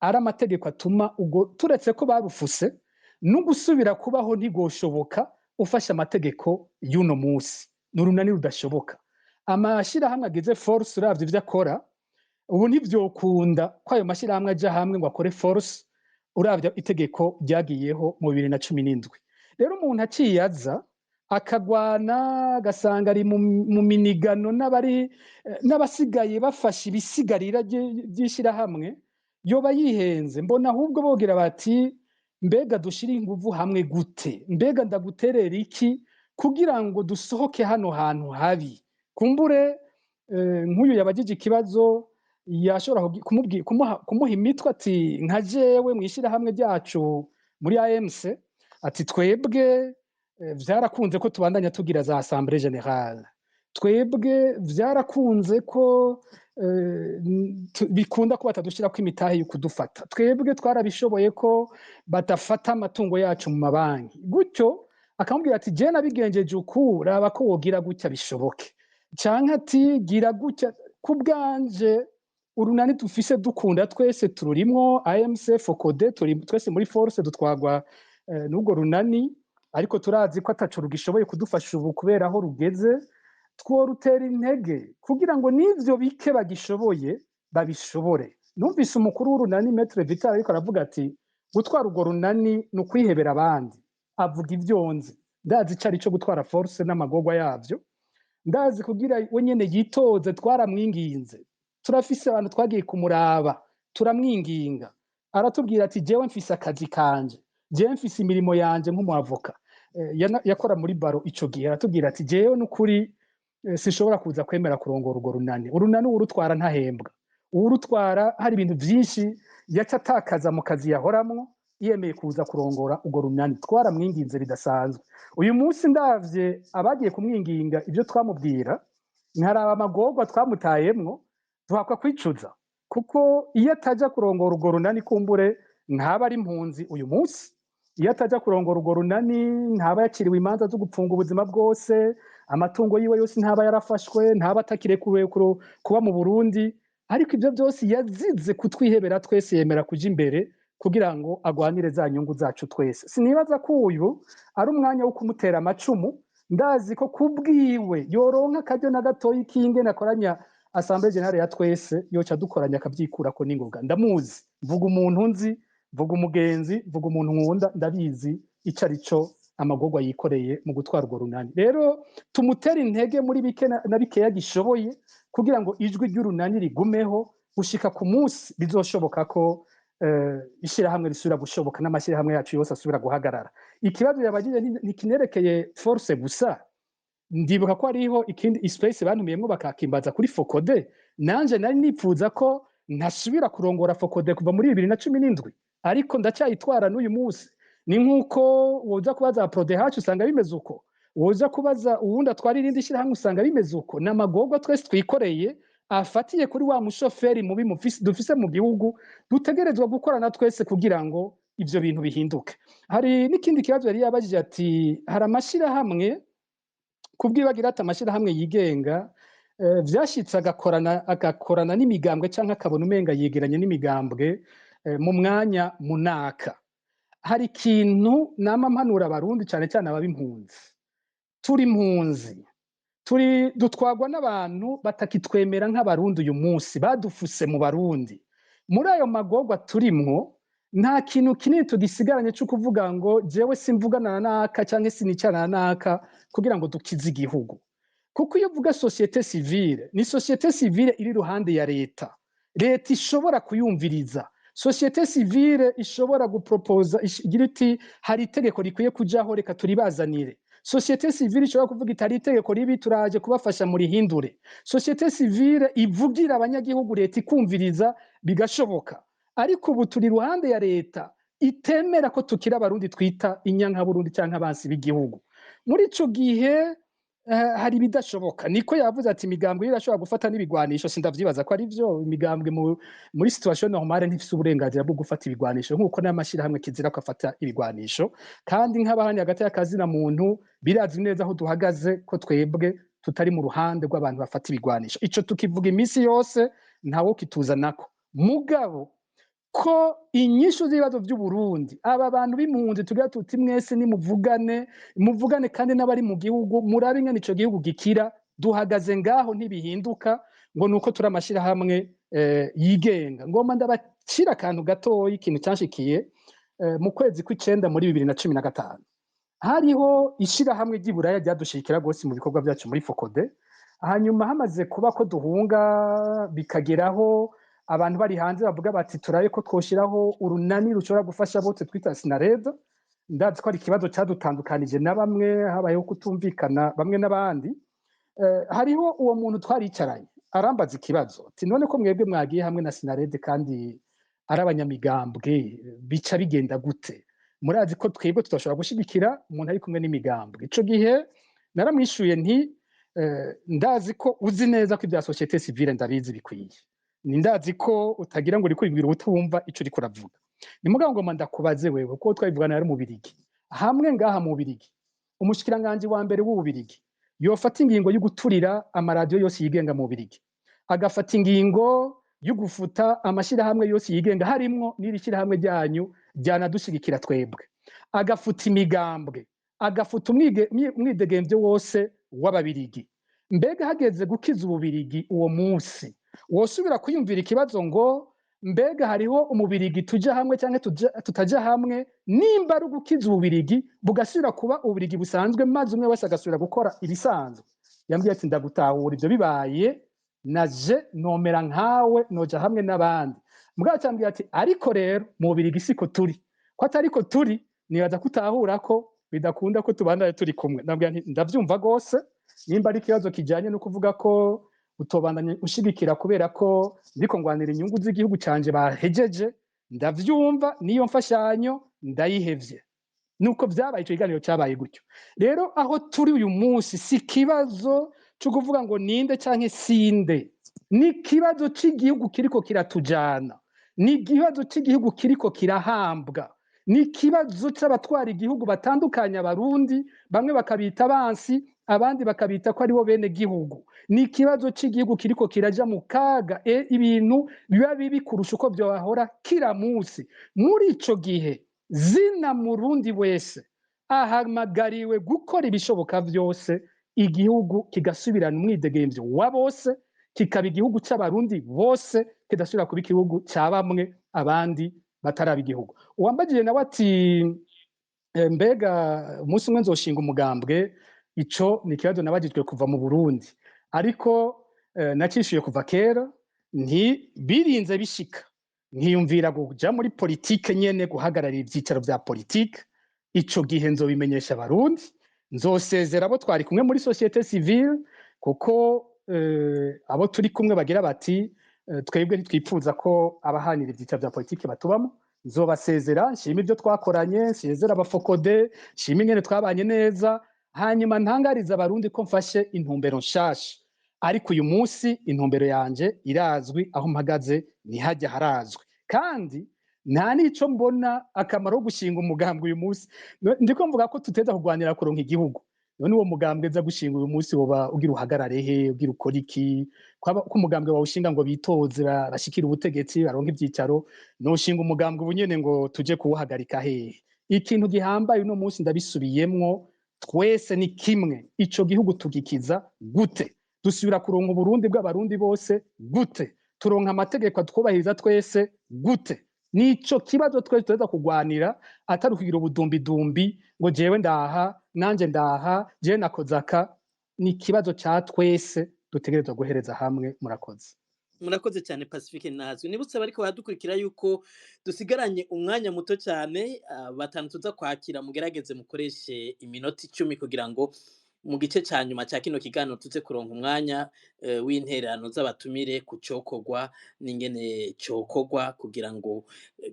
ari amategeko atuma ubwo turetse ko barufuse no gusubira kubaho ntigoshoboka ufashe amategeko y'uno munsi. Ni urunani rudashoboka. Amashirahamwe agize force, uravye ivyo akora ubu, ntivyokunda ko ayo mashirahamwe aja hamwe ngo akore force, uravye itegeko ryagiyeho mu 2017. Rero umuntu aciye aza akagwana, agasanga ari mu minigano n'abari n'abasigaye bafashe ibisigarira vy'ishirahamwe, yoba yihenze. Mbona ahubwo bogira bati mbega dushire inguvu hamwe gute, mbega ndaguterera iki kugira ngo dusohoke hano hantu habi. Kumbure nk'uyu yabajije ikibazo yashobora kumuha imitwe ati nka jewe mw'ishirahamwe ryacu muri AMC, ati twebwe vyarakunze ko tubandanya tugira za assemblée générale, twebwe vyarakunze ko bikunda ko batadushirako imitahe yo kudufata, twebwe twarabishoboye ko badafata amatungo yacu mu mabanki gutyo. Akamubwira ati je nabigenjeje uku, raba ko wogira gutya bishoboke, canke ati gira gutya. Ku bwanje urunani dufise dukunda twese tururimwo, AMC, FOCODE, turi twese muri force, dutwagwa n'urwo runani, ariko turazi ko ataco rugishoboye kudufasha ubu kubera aho rugeze. Tworutera intege kugira ngo n'ivyo bike bagishoboye babishobore. Numvise umukuru w'urunani Maître Vital ariko aravuga ati gutwara urwo runani ni ukwihebera abandi. Avuga ivyo nzi, ndazi ico ari co gutwara force n'amagorwa yavyo, ndazi kugira we nyene yitoze. Twaramwinginze, turafise abantu twagiye kumuraba turamwinginga, aratubwira ati jewe mfise akazi kanje, jewe mfise imirimo yanje nk'umuavoka. Yakora muri baro ico gihe. Aratubwira ati jewe n'ukuri sinshobora kuza kwemera kurongora urwo runani. Urunani uwurutwara ntahembwa, uwurutwara hari ibintu vyinshi yaca atakaza mu kazi yahoramwo yemeye kuza kurongora urwo runani. Twaramwinginze bidasanzwe. Uyu munsi ndavye abagiye kumwinginga ibyo twamubwira, nkaraba amagorwa twamutayemwo, duhakwa kwicuza, kuko iyo ataja kurongora urwo runani kumbure ntaba ari impunzi uyu munsi, iyo ataja kurongora urwo runani ntaba yakiriwe imanza zo gupfunga ubuzima bwose, amatungo yiwe yose ntaba yarafashwe, ntaba atakirekuwe kuba mu Burundi. Ariko ibyo byose yazize kutwihebera twese, yemera kuja imbere. kugira ngo agwanire za nyungu zacu twese. Sinibaza ko uyu ari umwanya wo kumutera amacumu. Ndazi ko kubwiwe yoronka akaryo na gatoyi k'ingene akoranya assemblée générale ya twese, yoca dukoranya akavyikurako n'ingoga. Ndamuzi, mvuga umuntu nzi, mvuga umugenzi, mvuga umuntu nkunda, ndabizi ico ari cyo amagorwa yikoreye mu gutwara urwo runani. Rero tumutere intege muri bike na bikeya gishoboye kugira ngo ijwi ry'urunani rigumeho gushika ku munsi bizoshoboka ko ishirahamwe risubira gushoboka n'amashyirahamwe yacu yose asubira guhagarara. Ikibazo yabagije ntikinerekeye force gusa. Ndibuka ko hariho ikindi space bantumiyemwo bakakimbaza kuri FOCODE. Nanje nari nipfuza ko ntasubira kurongora FOCODE kuva muri 2017, ariko ndacyayitwara n'uyu munsi. Ni nk'uko woza kubaza Prodehac usanga bimeze uko, woza kubaza uwundi atwara irindi shyirahamwe usanga bimeze uko. Ni amagorwa twese twikoreye afatiye kuri wa mushoferi mubi dufise mu gihugu. Dutegerezwa gukorana twese kugira ngo ivyo bintu bihinduke. Hari n'ikindi kibazo yari yabajije, ati hari amashirahamwe kubwibagira, ati amashirahamwe yigenga vyashitse agakorana n'imigambwe canke akabona umenga yegeranye n'imigambwe mu mwanya munaka. Hari ikintu nama mpanura Abarundi, cane cane ababa impunzi. Turi impunzi, turi dutwagwa n'abantu batakitwemera nk'Abarundi. Uyu munsi badufuse mu Barundi. Muri ayo magorwa turimwo, nta kintu kinini tugisigaranye cyo kuvuga ngo jewe simvugana na naka canke sinicarana na naka kugira ngo dukize igihugu. Kuko iyo uvuga société civile, ni société civile iri iruhande ya leta, leta ishobora kuyumviriza, société civile ishobora gupropoza, igira iti hari itegeko rikwiye kujaho, reka turibazanire. Société civile ishobora kuvuga iti hari itegeko ribi, turaje kubafasha murihindure. Société civile ivugira abanyagihugu, leta ikumviriza, bigashoboka. Ariko ubu turi iruhande ya leta itemera ko tukiri Abarundi, twita inyankaburundi canke abansi b'igihugu. Muri ico gihe hari ibidashoboka. Niko yavuze ati imigambwe irashobora gufata n'ibigwanisho. Sindavyibaza ko ari vyo. Imigambwe muri situation normale ntifise uburenganzira bwo gufata ibigwanisho, nk'uko n'amashirahamwe kizira ko afata ibigwanisho. Kandi nk'abahani hagati y'akazina muntu birazwi neza aho duhagaze, ko twebwe tutari mu ruhande rw'abantu bafata ibigwanisho. Ico tukivuga iminsi yose, ntawo kituzanako. Mugabo ko inyishu z'ibibazo by'Uburundi, aba bantu b'impunzi tugira tuti mwese nimuvugane, muvugane kandi n'abari mu gihugu, murabe ingene ico gihugu gikira. Duhagaze ngaho, ntibihinduka ngo nuko turi amashirahamwe yigenga. Ngomba ndabacira akantu gatoyi, ikintu canshikiye mu kwezi kw'icenda muri 2015. Hariho ishirahamwe ry'Iburaya ryadushigikira rwose mu bikorwa byacu muri FOCODE. Hanyuma hamaze kuba ko duhunga, bikageraho abantu bari hanze bavuga bati turabe ko twoshiraho urunani rushobora gufasha bose, twita SINARED. Ndazi ko ari ikibazo cadutandukanije na bamwe, habayeho kutumvikana bamwe n'abandi. Hariho uwo muntu twaricaranye, arambaza ikibazo ati none ko mwebwe mwagiye hamwe na SINARED kandi ari abanyamigambwe, bica bigenda gute? Murazi ko twebwe tudashobora gushigikira umuntu ari kumwe n'imigambwe. Ico gihe naramwishuye nti ndazi ko uzi neza ko ibya société civile ndabizi bikwiye, ni ndazi ko utagira ngo uriko uribwira utumva ico uriko uravuga. Ni mugabo ngoma ndakubaze wewe, kuko twabivugana yari mu Bubirigi. Hamwe ngaha mu Bubirigi umushikiranganji wa mbere w'Ububirigi yofata ingingo yo guturira amaradiyo yose yigenga mu Bubirigi, agafata ingingo yo gufuta amashirahamwe yose yigenga, harimwo n'iri shirahamwe ryanyu ryanadushigikira twebwe, agafuta imigambwe, agafuta umwidegemvyo wose w'Ababirigi, mbega hageze gukiza Ububirigi uwo munsi, wosubira kwiyumvira ikibazo ngo mbega hariho umubirigi tuja hamwe canke tutaja hamwe, nimba ari ugukiza Ububirigi bugasubira kuba Ububirigi busanzwe, maze umwe wese agasubira gukora ibisanzwe? Yambwiye ati ndagutahura, ivyo bibaye naje nomera nkawe, noja hamwe n'abandi. Mugabo acambwira ati ariko rero mu Bubirigi siko turi, ko atariko turi, nibaza kutahura ko bidakunda ko tubandanye turi kumwe. Ndabwira nti ndavyumva gose, nimba ari ikibazo kijanye no kuvuga ko utobandanye ushigikira kubera ko ndiko ngwanira inyungu z'igihugu canje bahejeje, ndavyumva, niyo mfashanyo ndayihevye. Nuko vyabaye, ico kiganiro cabaye gutyo. Rero aho turi uyu munsi si ikibazo co kuvuga ngo ninde canke sinde, ni ikibazo c'igihugu kiriko kiratujana, ni ikibazo c'igihugu kiriko kirahambwa, ni ikibazo c'abatwara igihugu batandukanya Abarundi, bamwe bakabita abansi. Abandi bakabita ko aribo bene gihugu. Ni ikibazo c'igihugu kiriko kiraja mu kaga, ibintu biba bibi kurusha uko vyahora kira musi. Muri ico gihe zina murundi wese ahamagariwe gukora ibishoboka vyose igihugu kigasubirana umwidegemvyo wa bose, kikaba igihugu c'abarundi bose, kidasubira kuba igihugu ca bamwe abandi bataraba igihugu. Uwambajije nawe ati mbega umunsi umwe nzoshinga umugambwe? Ico ni ikibazo nabajijwe kuva mu Burundi, ariko nacishuye kuva kera nti birinze bishika nkiyumvira kuja muri politike nyene, guhagararira ivyicaro vya politike, ico gihe nzobimenyesha abarundi, nzosezera abo twari kumwe muri société civile, kuko abo turi kumwe bagira bati twebwe ntitwipfuza ko abahanira ivyicaro vya politike batubamo. Nzobasezera, nshima ibyo twakoranye, nsezera aba FOCODE, nshima ingene twabanye neza, hanyuma ntangariza abarundi ko mfashe intumbero nshasha. Ariko uyu munsi intumbero yanje irazwi, aho mpagaze ntihajya harazwi, kandi nta n'ico mbona akamaro ko gushinga umugambwe uyu munsi. Ndiko mvuga ko tuteza kurwanira kuronka igihugu. None uwo mugambwe nza gushinga uyu munsi woba ugira uhagarare he, ugira ukora iki? Ko umugambwe wawushinga ngo bitoze, bashikire ubutegetsi, baronke ivyicaro, noshinga umugambwe ubu nyene ngo tuje kuwuhagarika hehe? Ikintu gihambaye uno munsi, ndabisubiyemwo, twese ni kimwe: ico gihugu tugikiza gute? Dusubira kuronka Uburundi bw'abarundi bose gute? Turonka amategeko atwubahiriza twese gute? Nico kibazo twese tuza kugwanira, atari ukugira ubudumbidumbi ngo jewe ndaha, nanje ndaha, jewe nakozaka. Ni ikibazo ca twese dutegerezwa guhereza hamwe. Murakoze. Murakoze cyane, Pacifique Nazwe. Nibutse bariko baradukurikira yuko dusigaranye umwanya muto cyane, batanu tuza kwakira. Mugerageze mukoreshe iminota 10 kugira ngo mu gice ca nyuma ca kino kiganiro tuze kuronka umwanya w'intererano z'abatumire ku cokorwa n'ingene cokorwa kugira ngo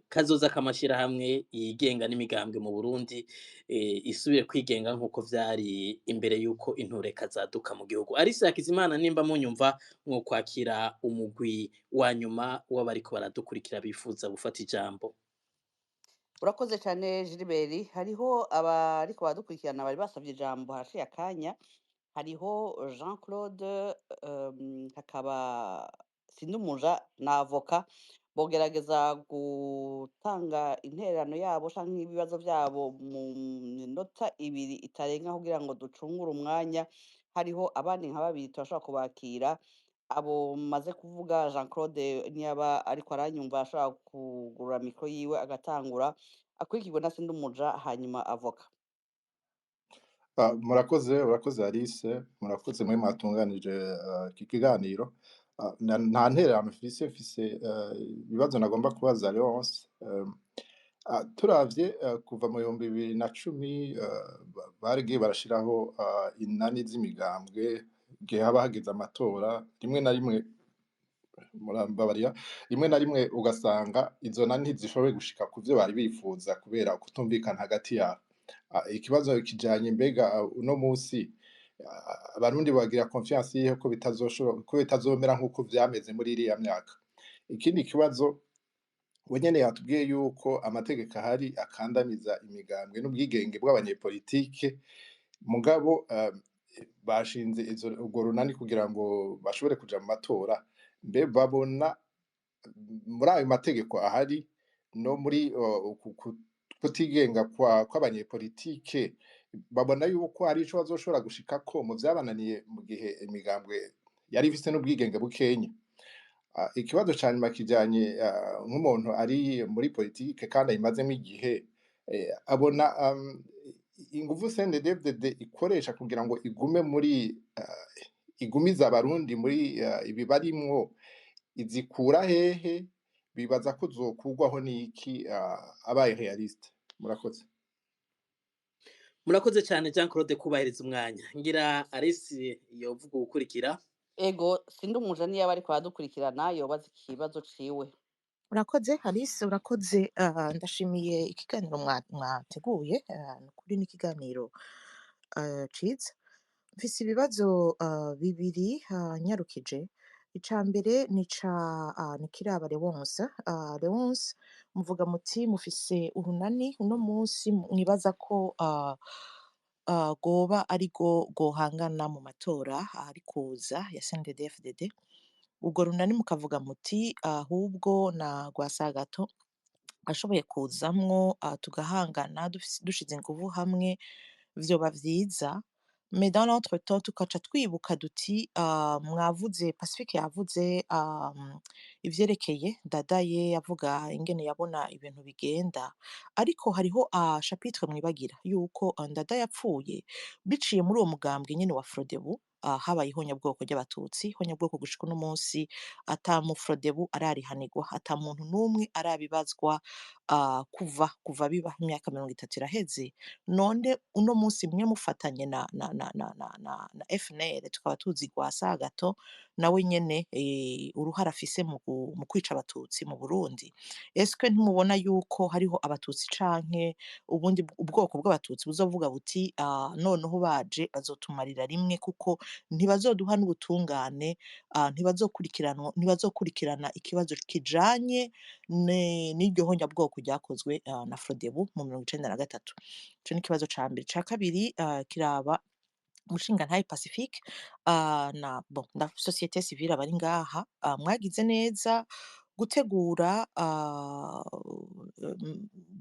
kazoza k'amashirahamwe yigenga n'imigambwe mu Burundi isubire kwigenga nk'uko vyari imbere y'uko intureka zaduka mu gihugu. Alice Hakizimana, nimba munyumva, mwo kwakira umugwi wa nyuma w'abariko baradukurikira bifuza gufata ijambo. Urakoze cyane, Gilbert. Hariho abariko baradukurikirana bari basabye ijambo haraciye akanya. Hariho Jean Claude, hakaba Sindumuja na Avoka. Bogerageza gutanga intererano yabo canke ibibazo vyabo mu minota 2 itarenga kugira ngo ducungure umwanya. Hariho abandi nka babiri turashobora kubakira. Abo maze kuvuga, Jean Claude niyaba ariko aranyumva ashobora kugurura micro yiwe agatangura, akurikirwe na Sindumuja, hanyuma Avoka. Murakoze, urakoze Alice, murakoze mwe mwatunganije iki kiganiro. Nta ntererano mfise, ibibazo nagomba kubaza Leonce. Turavye kuva mu 2010, baragiye barashiraho inani z'imigambwe igihe haba hageze amatora. Rimwe na rimwe, murambabarira, rimwe na rimwe ugasanga izo nani ntizishoboye gushika ku vyo bari bifuza kubera kutumvikana hagati yabo. Ikibazo kijanye, mbega uno musi abarundi bagira confiance yihe ko bitazoshobora, ko bitazomera nk'uko vyameze muri iriya myaka? Ikindi kibazo, we nyene yatubwiye yuko amategeko ahari akandamiza imigambwe n'ubwigenge bw'abanyepolitike, mugabo bashinze urwo runani kugira ngo bashobore kuja mu matora. Mbe babona muri ayo mategeko ahari no muri kutigenga kw'abanyepolitike, babona yuko hari ico bazoshobora gushikako mu vyabananiye mu gihe imigambwe yari ifise n'ubwigenge bukenya? Ikibazo ca nyuma kijanye nk'umuntu ari muri politike kandi ayimazemo igihe, abona inguvu CNDD-FDD ikoresha kugira ngo igume muri igumize abarundi muri ibi barimwo, izikura hehe? Bibaza ko zokurwaho n'iki, abaye réaliste? Murakoze. Murakoze cyane, Jean Claude, kubahiriza umwanya. Ngira Alice yovuga ugukurikira. Ego, Sindumuja niyaba ariko aradukurikirana yobaza ikibazo ciwe. Urakoze Alice, urakoze. Ndashimiye ikiganiro mwateguye. Nukuri ni ikiganiro ciza. Mfise ibibazo bibiri nyarukije. Ica mbere ni ca ni kiraba Leonce. Leonce, muvuga muti mufise urunani uno munsi mwibaza ko rwoba ari rwo rwohangana mu matora ari kuza ya CNDD-FDD. Urwo runani mukavuga muti ahubwo na Rwasagato ashoboye kuzamwo, tugahangana dushize inguvu hamwe vyoba vyiza. Mais dans l'entretemps tukaca twibuka duti mwavuze Pacifique yavuze ivyerekeye Ndadaye, avuga ingene yabona ibintu bigenda, ariko hariho chapitre mwibagira yuko Ndadaye yapfuye biciye muri uwo mugambwe nyene wa Frodebu. Habaye ihonyabwoko ry'abatutsi, ihonyabwoko gushika uno munsi ata mu Frodebu ararihanirwa, ata muntu n'umwe arabibazwa, kuva biba imyaka 30 iraheze. None uno munsi mwe mufatanye na FNL, tukaba tuzi Rwasagato nawe nyene uruhara afise mu kwica abatutsi mu Burundi. Eske ntimubona yuko hariho abatutsi canke ubundi ubwoko bw'abatutsi buzovuga buti noneho baje bazotumarira rimwe, kuko ntibazoduha n'ubutungane, ntibazokurikirana ikibazo kijanye n'iryo honyabwoko ryakozwe na Frodebu mu 93. Ico ni ikibazo ca mbere. Ica kabiri kiraba umushingantahe Pacifique na bon na société civile abari ngaha. Mwagize neza gutegura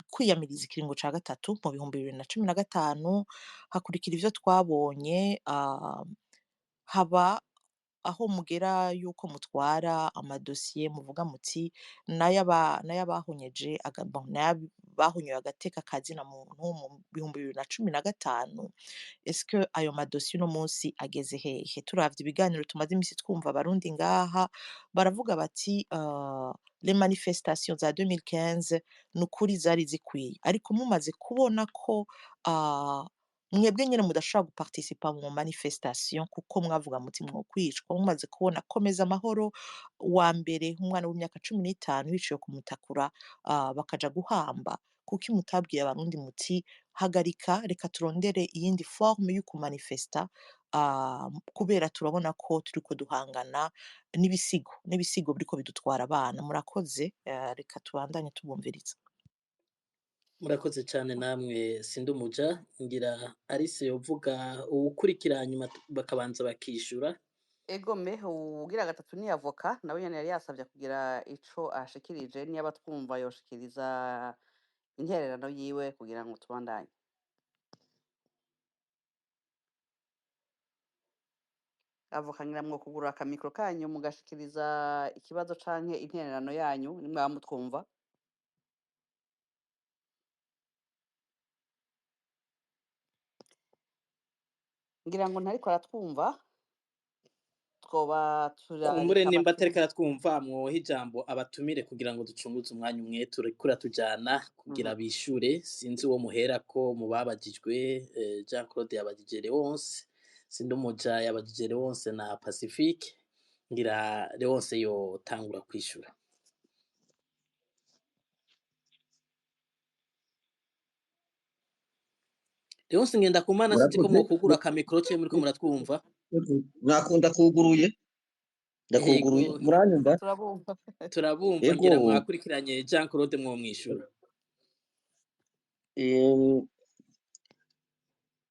kwiyamiriza ikiringo ca gatatu mu 2015, hakurikira ivyo twabonye, haba aho mugera yuko mutwara amadosiye muvuga muti n'ayabahonyeje bon, n'ayabahonyoye agateka kazina muntu mu 2015. Est-ce que ayo madosiye uno munsi ageze hehe? Turavye ibiganiro tumaze imisi twumva abarundi ngaha baravuga bati les manifestations za 2015 nukuri zari zikwiye, ariko mumaze kubona ko mwebwe nyene mudashobora guparticipa mu manifestation kuko mwavuga muti mwokwicwa, mumaze kubona Komeza Amahoro wa mbere umwana w'imyaka 15 yiciwe kumutakura, bakaja guhamba, kuki mutabwiye abarundi muti hagarika, reka turondere iyindi forme yo kumanifesta, kubera turabona ko turiko duhangana n'ibisigo biriko bidutwara abana. Murakoze, reka tubandanye tubumviriza. Murakoze cyane namwe Sindumuja. Ngira Alice yovuga uwukurikira hanyuma bakabanza bakishura. Egome ugira gatatu ni avoka, nawe nyene yari yasavye kugira ico ashikirije, niba twumva yoshikiriza intererano yiwe kugira ngo tubandanye. Avoka, ngira mwo kugura akamikro kanyu mugashikiriza ikibazo canke intererano yanyu nimwaba mutwumva. Ngira ngo ntariko aratwumva, twoba Kumbure turareka nimba atariko abatumire. aratwumva, mwoha ijambo abatumire kugira ngo ducunguze umwanya umwe turiko tujana kugira bishure. Sinzi uwo muherako mu babajijwe. Jean Claude yabajije Leonce, Sindumuja yabajije Leonce na Pacifique. Ngira Leonce yotangura kwishura. Leonce Ngendakumana, sinzi ko Murakoze. mwokugura akamikoro ce muriko muratwumva. Mwakunda kuguruye, ndakuguruye, Yego, muranyumva? Turabumva. Turabumva. Yego. Ngira mwakurikiranye Jean Claude, mwomwishura.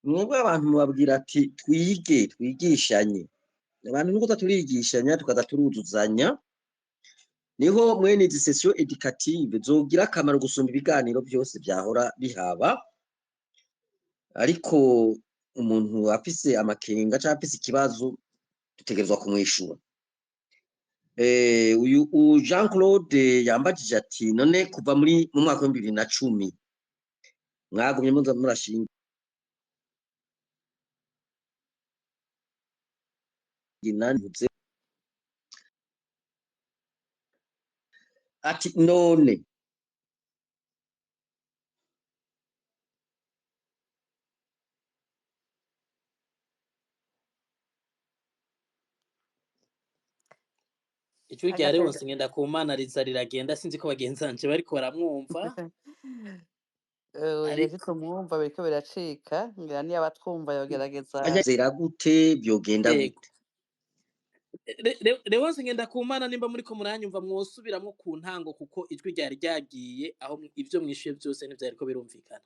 Mwebwe abantu mubabwira ati twige twigishanye, abantu nuko turigishanya tukaza turuzuzanya, niho mwene izi session educative zogira akamaro gusumba ibiganiro byose byahora bihaba. Ariko umuntu afise amakenga canke afise ikibazo dutegerezwa kumwishura. Uyu Jean Claude yambajije ati none kuva muri mu mwaka wa 2010 mwagumye muza murashinga inani, ati none Ijwi rya Agateka. Leonce Ngendakumana riza riragenda, sinzi ko bagenzi banje bariko baramwumva. Oya, Ariko tumwumva biriko biracika, ngira niyo abatwumva yogerageza. Zera gute, byogenda yego. gute? Leonce Ngendakumana, nimba muriko muranyumva mwosubiramwo ku ntango, kuko ijwi ryari ryagiye aho ivyo mwishuye vyose ntivyariko birumvikana.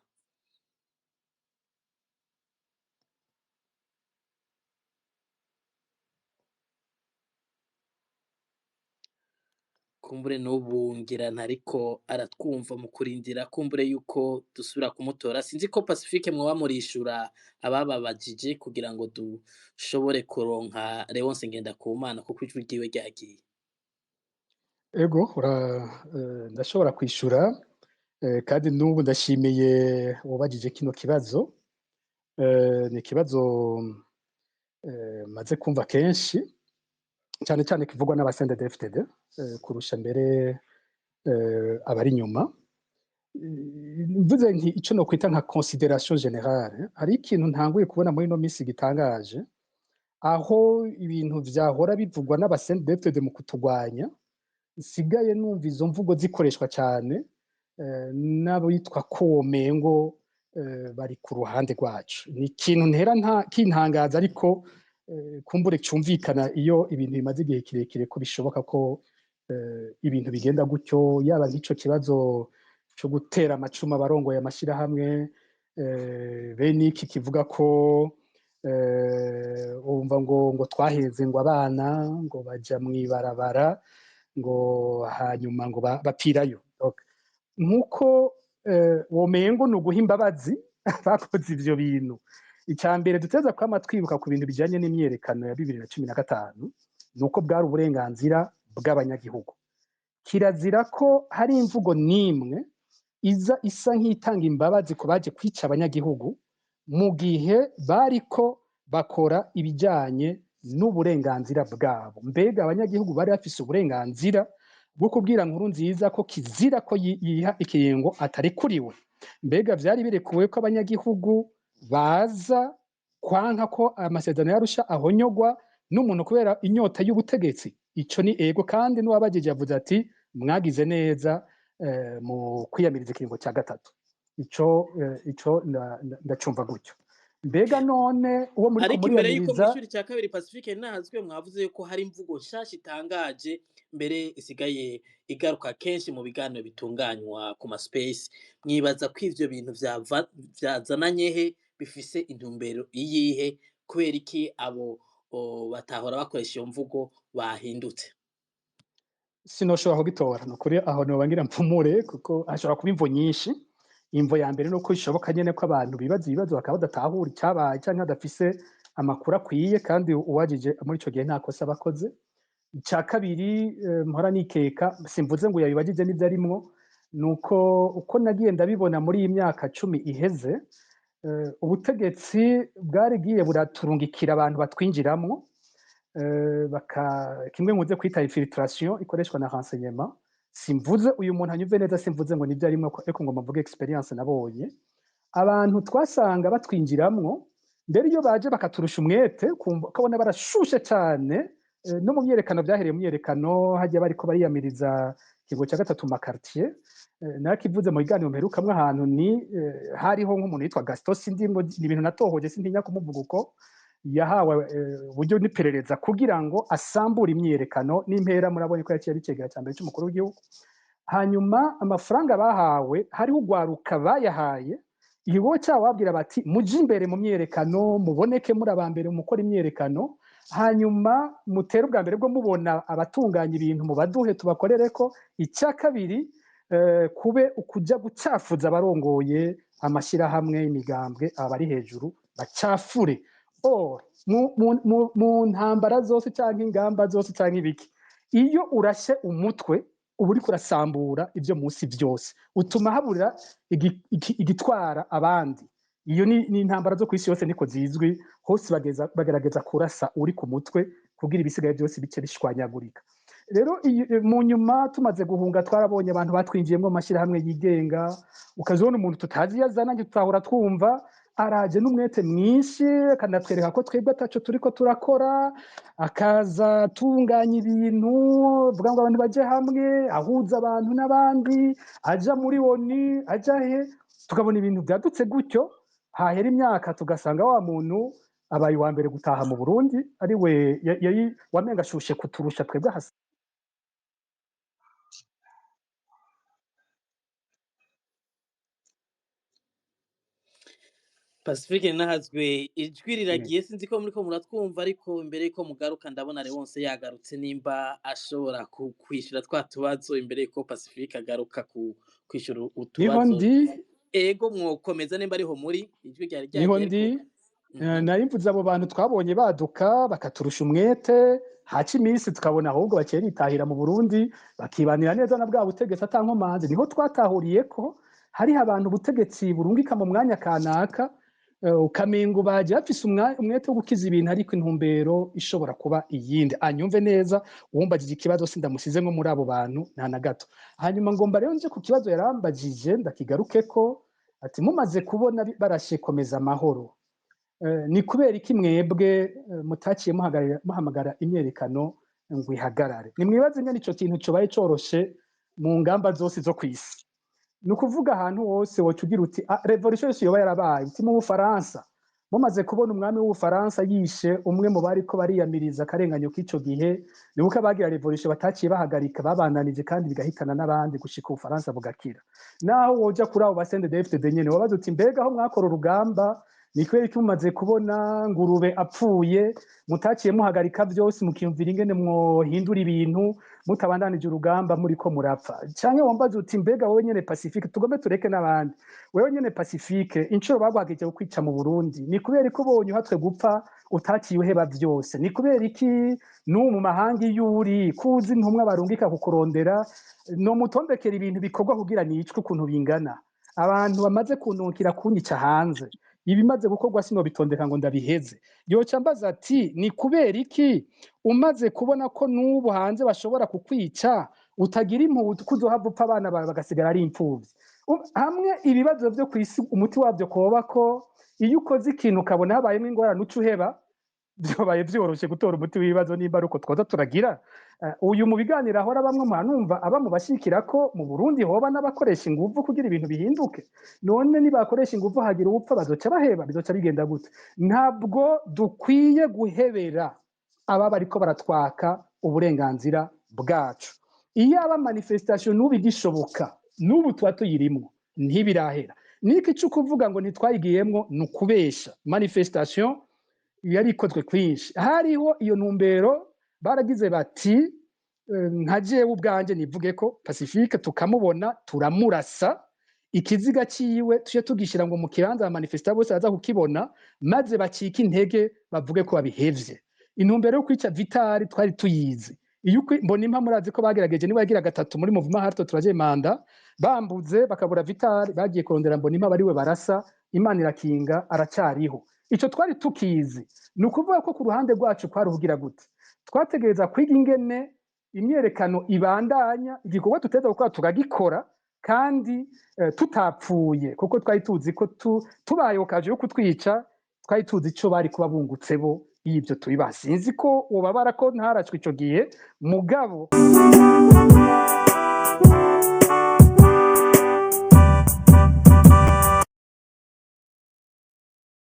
Kumbure n'ubu ngira ntariko aratwumva mu kurindira kumbure yuko dusubira kumutora. Sinzi ko Pacifique mwoba murishura abababajije kugira ngo dushobore kuronka Leonce Ngendakumana kuko ijwi ryiwe ryagiye. Ego, ndashobora kwishura, kandi n'ubu ndashimiye uwabajije kino kibazo. Ni ikibazo maze kumva kenshi, cyane cyane kivugwa n'aba CNDD-FDD kurusha mbere abari inyuma. Mvuze nti ico nokwita nka considération générale, hari ikintu ntanguye kubona muri ino minsi gitangaje, aho ibintu vyahora bivugwa n'aba CNDD-FDD mu kutugwanya, nsigaye numva izo mvugo zikoreshwa cyane n'abitwa ko womengo bari ku ruhande rwacu. Ni ikintu ntera kintangaza, ariko kumbure cumvikana iyo ibintu bimaze igihe kirekire ko bishoboka ko ibintu bigenda gutyo, yaba nk'ico kibazo co gutera amacumu abarongoye amashirahamwe, bene iki kivuga ko wumva ngo twaheze ngo abana ngo baja mw'ibarabara ngo hanyuma ngo bapfirayo. Okay. Nkuko womengo ni uguha imbabazi bakoze ivyo bintu. Icya mbere duteza kwama twibuka ku bintu bijanye n'imyerekano ya 2015 nuko bwari uburenganzira bw'abanyagihugu. Kirazira ko hari imvugo n'imwe iza isa nk'itanga imbabazi ku baje kwica abanyagihugu mu gihe bariko bakora ibijanye n'uburenganzira bwabo. Mbega abanyagihugu bari bafise uburenganzira bwo kubwira Nkurunziza ko kizira ko yiha ikiringo atarikuriwe? Mbega vyari birekuwe ko abanyagihugu baza kwanka ko amasezerano y'Arusha ahonyogwa n'umuntu kubera inyota y'ubutegetsi? Ico ni ego, kandi n'uwabajije yavuze ati mwagize neza mu kwiyamiriza ikiringo cya gatatu. Ico ndacumva gutyo. Mbega none uwo muri Ariko imbere yuko kumuriyamiriza mw'ishuri cya kabiri Pacifique ntahazwe, mwavuze yuko hari imvugo nshasha itangaje mbere isigaye igaruka kenshi mu biganiro bitunganywa ku ma space. Mwibaza ko ivyo bintu vyazananye he, bifise intumbero iyihe, kubera iki abo batahora bakoresha iyo mvugo bahindutse? Sinoshobora kugitora, ni ukuri aho noba ngira mpfumure, kuko hashobora kuba imvo nyinshi. Imvo ya mbere nuko bishoboka nyene ko abantu bibaza ibibazo bakaba badatahura icabaye canke badafise amakuru akwiye, kandi uwajije muri ico gihe nta kosa bakoze. Ica kabiri, mpora nikeka, simvuze ngo yabibajije n'ivyo arimwo, nuko uko nagiye ndabibona muri iyi myaka 10 iheze, ubutegetsi bwarigiye buraturungikira abantu batwinjiramwo, kimwe nkunze kwita infiltration ikoreshwa na renseignement. Simvuze uyu muntu anyumve neza, simvuze ngo nivyo arimwo, ariko ngo mvuge experience nabonye. Abantu twasanga batwinjiramwo mbere iyo baje bakaturusha umwete, ukabona barashushe cyane, no mu myerekano byahereye mu myerekano hajya bariko bariyamiriza ikigo cya gatatu mu quartier. Narakivuze mu biganiro mperukamwe ahantu ni hariho nk'umuntu yitwa Gaston Sindimwo, ni ibintu natohoje sintinya kumuvuga uko yahawe uburyo n'iperereza kugira ngo asambure imyiyerekano n'impera. Murabonye ko yaciye abicegera cya mbere cy'umukuru w'igihugu. Hanyuma amafaranga bahawe hariho ugwaruka bayahaye ikigo cyabo, babwira bati muje imbere mu myerekano, muboneke muri aba mbere mukora imyerekano, hanyuma mutere ubwa mbere bwo mubona abatunganya ibintu mubaduhe tubakorereko. Icya kabiri, kube ukuja gucafuza abarongoye amashyirahamwe imigambwe abari hejuru bacafure. Or mu ntambara zose canke ingamba zose canke ibiki, iyo urashe umutwe uba uriko urasambura ivyo munsi vyose, utuma habura igitwara abandi. Iyo ni intambara zo kw'isi yose niko zizwi hose, bagerageza kurasa uri ku mutwe kugira ibisigaye byose bice bishwanyagurika. Rero mu nyuma tumaze guhunga twarabonye abantu batwinjiyemwo mu mashyirahamwe yigenga, ukazibona umuntu tutazi iyo azana, tutahora twumva araje n'umwete mwinshi akanatwereka ko twebwe ataco turiko turakora, akaza atunganya ibintu avuga ngo abantu baje hamwe, ahuza abantu n'abandi, aja muri ONU, aja he, tukabona ibintu byadutse gutyo. Hahera imyaka tugasanga wa muntu abaye uwa mbere gutaha mu Burundi, ari we yari wamenga ashushe kuturusha twebwe hasi. Pacifique nahazwe, ijwi riragiye, sinzi ko muriko muratwumva, ariko imbere yuko mugaruka ndabona Leonce yagarutse, nimba ashobora kwishura twa tubazo imbere yuko Pacifique agaruka kwishura Niho utubazo. Ndi. Ego, mwokomeza nimba ariho muri, ijwi ryari Niho ryagiye, ndi. ariko Nari mvuze abo bantu twabonye baduka bakaturusha umwete, haca iminsi tukabona ahubwo baciye bitahira mu Burundi, bakibanira neza na bwa butegetsi ata nkomanzi. Niho twatahuriye ko hariho abantu ubutegetsi burungika mu mwanya kanaka, ukamengo baje bafise umwete wo gukiza ibintu, ariko intumbero ishobora kuba iyindi. Anyumve neza uwumbajije ikibazo, sindamusize nko muri abo bantu, nta na gato. Hanyuma ngomba rero nje ku kibazo yarambajije ndakigarukeko, ati mumaze kubona barashe Komeza Amahoro, ni kubera iki mwebwe mutaciye muhamagara imyerekano ngo ihagarare? Nimwibaze ingene ico kintu cobaye coroshe mu ngamba zose zo kw'isi. Ni ukuvuga ahantu hose woca ugira uti révolution yose yoba yarabaye, uti mu Bufaransa mumaze kubona umwami w'Ubufaransa yishe umwe mu bariko bariyamiriza akarenganyo k'ico gihe, nibuka bagira révolution bataciye bahagarika, babandanije kandi bigahitana n'abandi gushika Ubufaransa bugakira. Naho woja kuri abo ba CNDD-FDD nyene, wabaza uti mbega aho mwakora urugamba, ni kubera iki mumaze kubona Ngurube apfuye mutaciye muhagarika vyose, mukiyumvira ingene mwohindura ibintu mutabandanije urugamba muriko murapfa? Canke wambaza uti mbega wowe nyene Pacifique, tugombe tureke n'abandi, wewe nyene Pacifique, incuro bagwagije kukwica mu Burundi, ni kubera ko ubonye uhatswe gupfa utaciye uheba vyose? Ni kubera iki n'ubu mu mahanga iyo uri kuzi intumwa barungika kukurondera, no mutondekera ibintu bikorwa kugira nicwe ukuntu bingana, abantu bamaze kunukira kunyica hanze, ibimaze gukorwa sinobitondeka ngo ndabiheze? Yoca mbaza ati ni kubera iki umaze kubona ko n'ubu hanze bashobora kukwica utagira impuhwe, ko uzohava upfa abana bawe bagasigara ari imfuvyi? Hamwe ibibazo vyo kw'isi umuti wavyo koba ko iyo ukoze ikintu ukabona habayemo ingorane uca uheba, vyobaye vyoroshe gutora umuti w'ibibazo nimba ari uko twoza turagira. Uyu mu biganiro ahora bamwe muranumva aba mu bashikira ko mu Burundi hoba n'abakoresha inguvu kugira ibintu bihinduke. None nibakoresha inguvu hagira uwupfa, bazoca baheba? Bizoca bigenda gute? Ntabwo dukwiye guhebera aba bariko baratwaka uburenganzira bwacu. Iyo aba manifestation n'ubu igishoboka, n'ubu tuba tuyirimwo, ntibirahera. Niki cyo kuvuga ngo ntitwayigiyemwo ni ukubesha. Manifestation yari ikozwe kwinshi, hariho iyo ntumbero. Baragize bati nka jewe ubwanje nivuge ko Pacifique tukamubona turamurasa, ikiziga ciwe tuje tugishira ngo mu kibanza manifesta bose baza kukibona, maze bacike intege bavuge ko babihevye. Intumbero yo kwica Vitali twari tuyizi. Iyo mbona impa murazi ko bagerageje, niba yagira gatatu muri mouvement hato turaje manda bambuze bakabura Vitali, bagiye kurondera Mbonimpa bariwe barasa, Imana irakinga aracariho. Ico twari tukizi. Ni ukuvuga ko ku ruhande rwacu kwari uhugira gute? Twategereza kwiga ingene imyerekano ibandanya, igikorwa tuteza gukora tukagikora kandi tutapfuye, kuko twari tuzi ko tubaye okaje yo kutwica, twari tuzi ico bari kuba bungutse bo y'ibyo tubiba. Sinzi ko wobabara ko ntaracwe ico gihe, mugabo.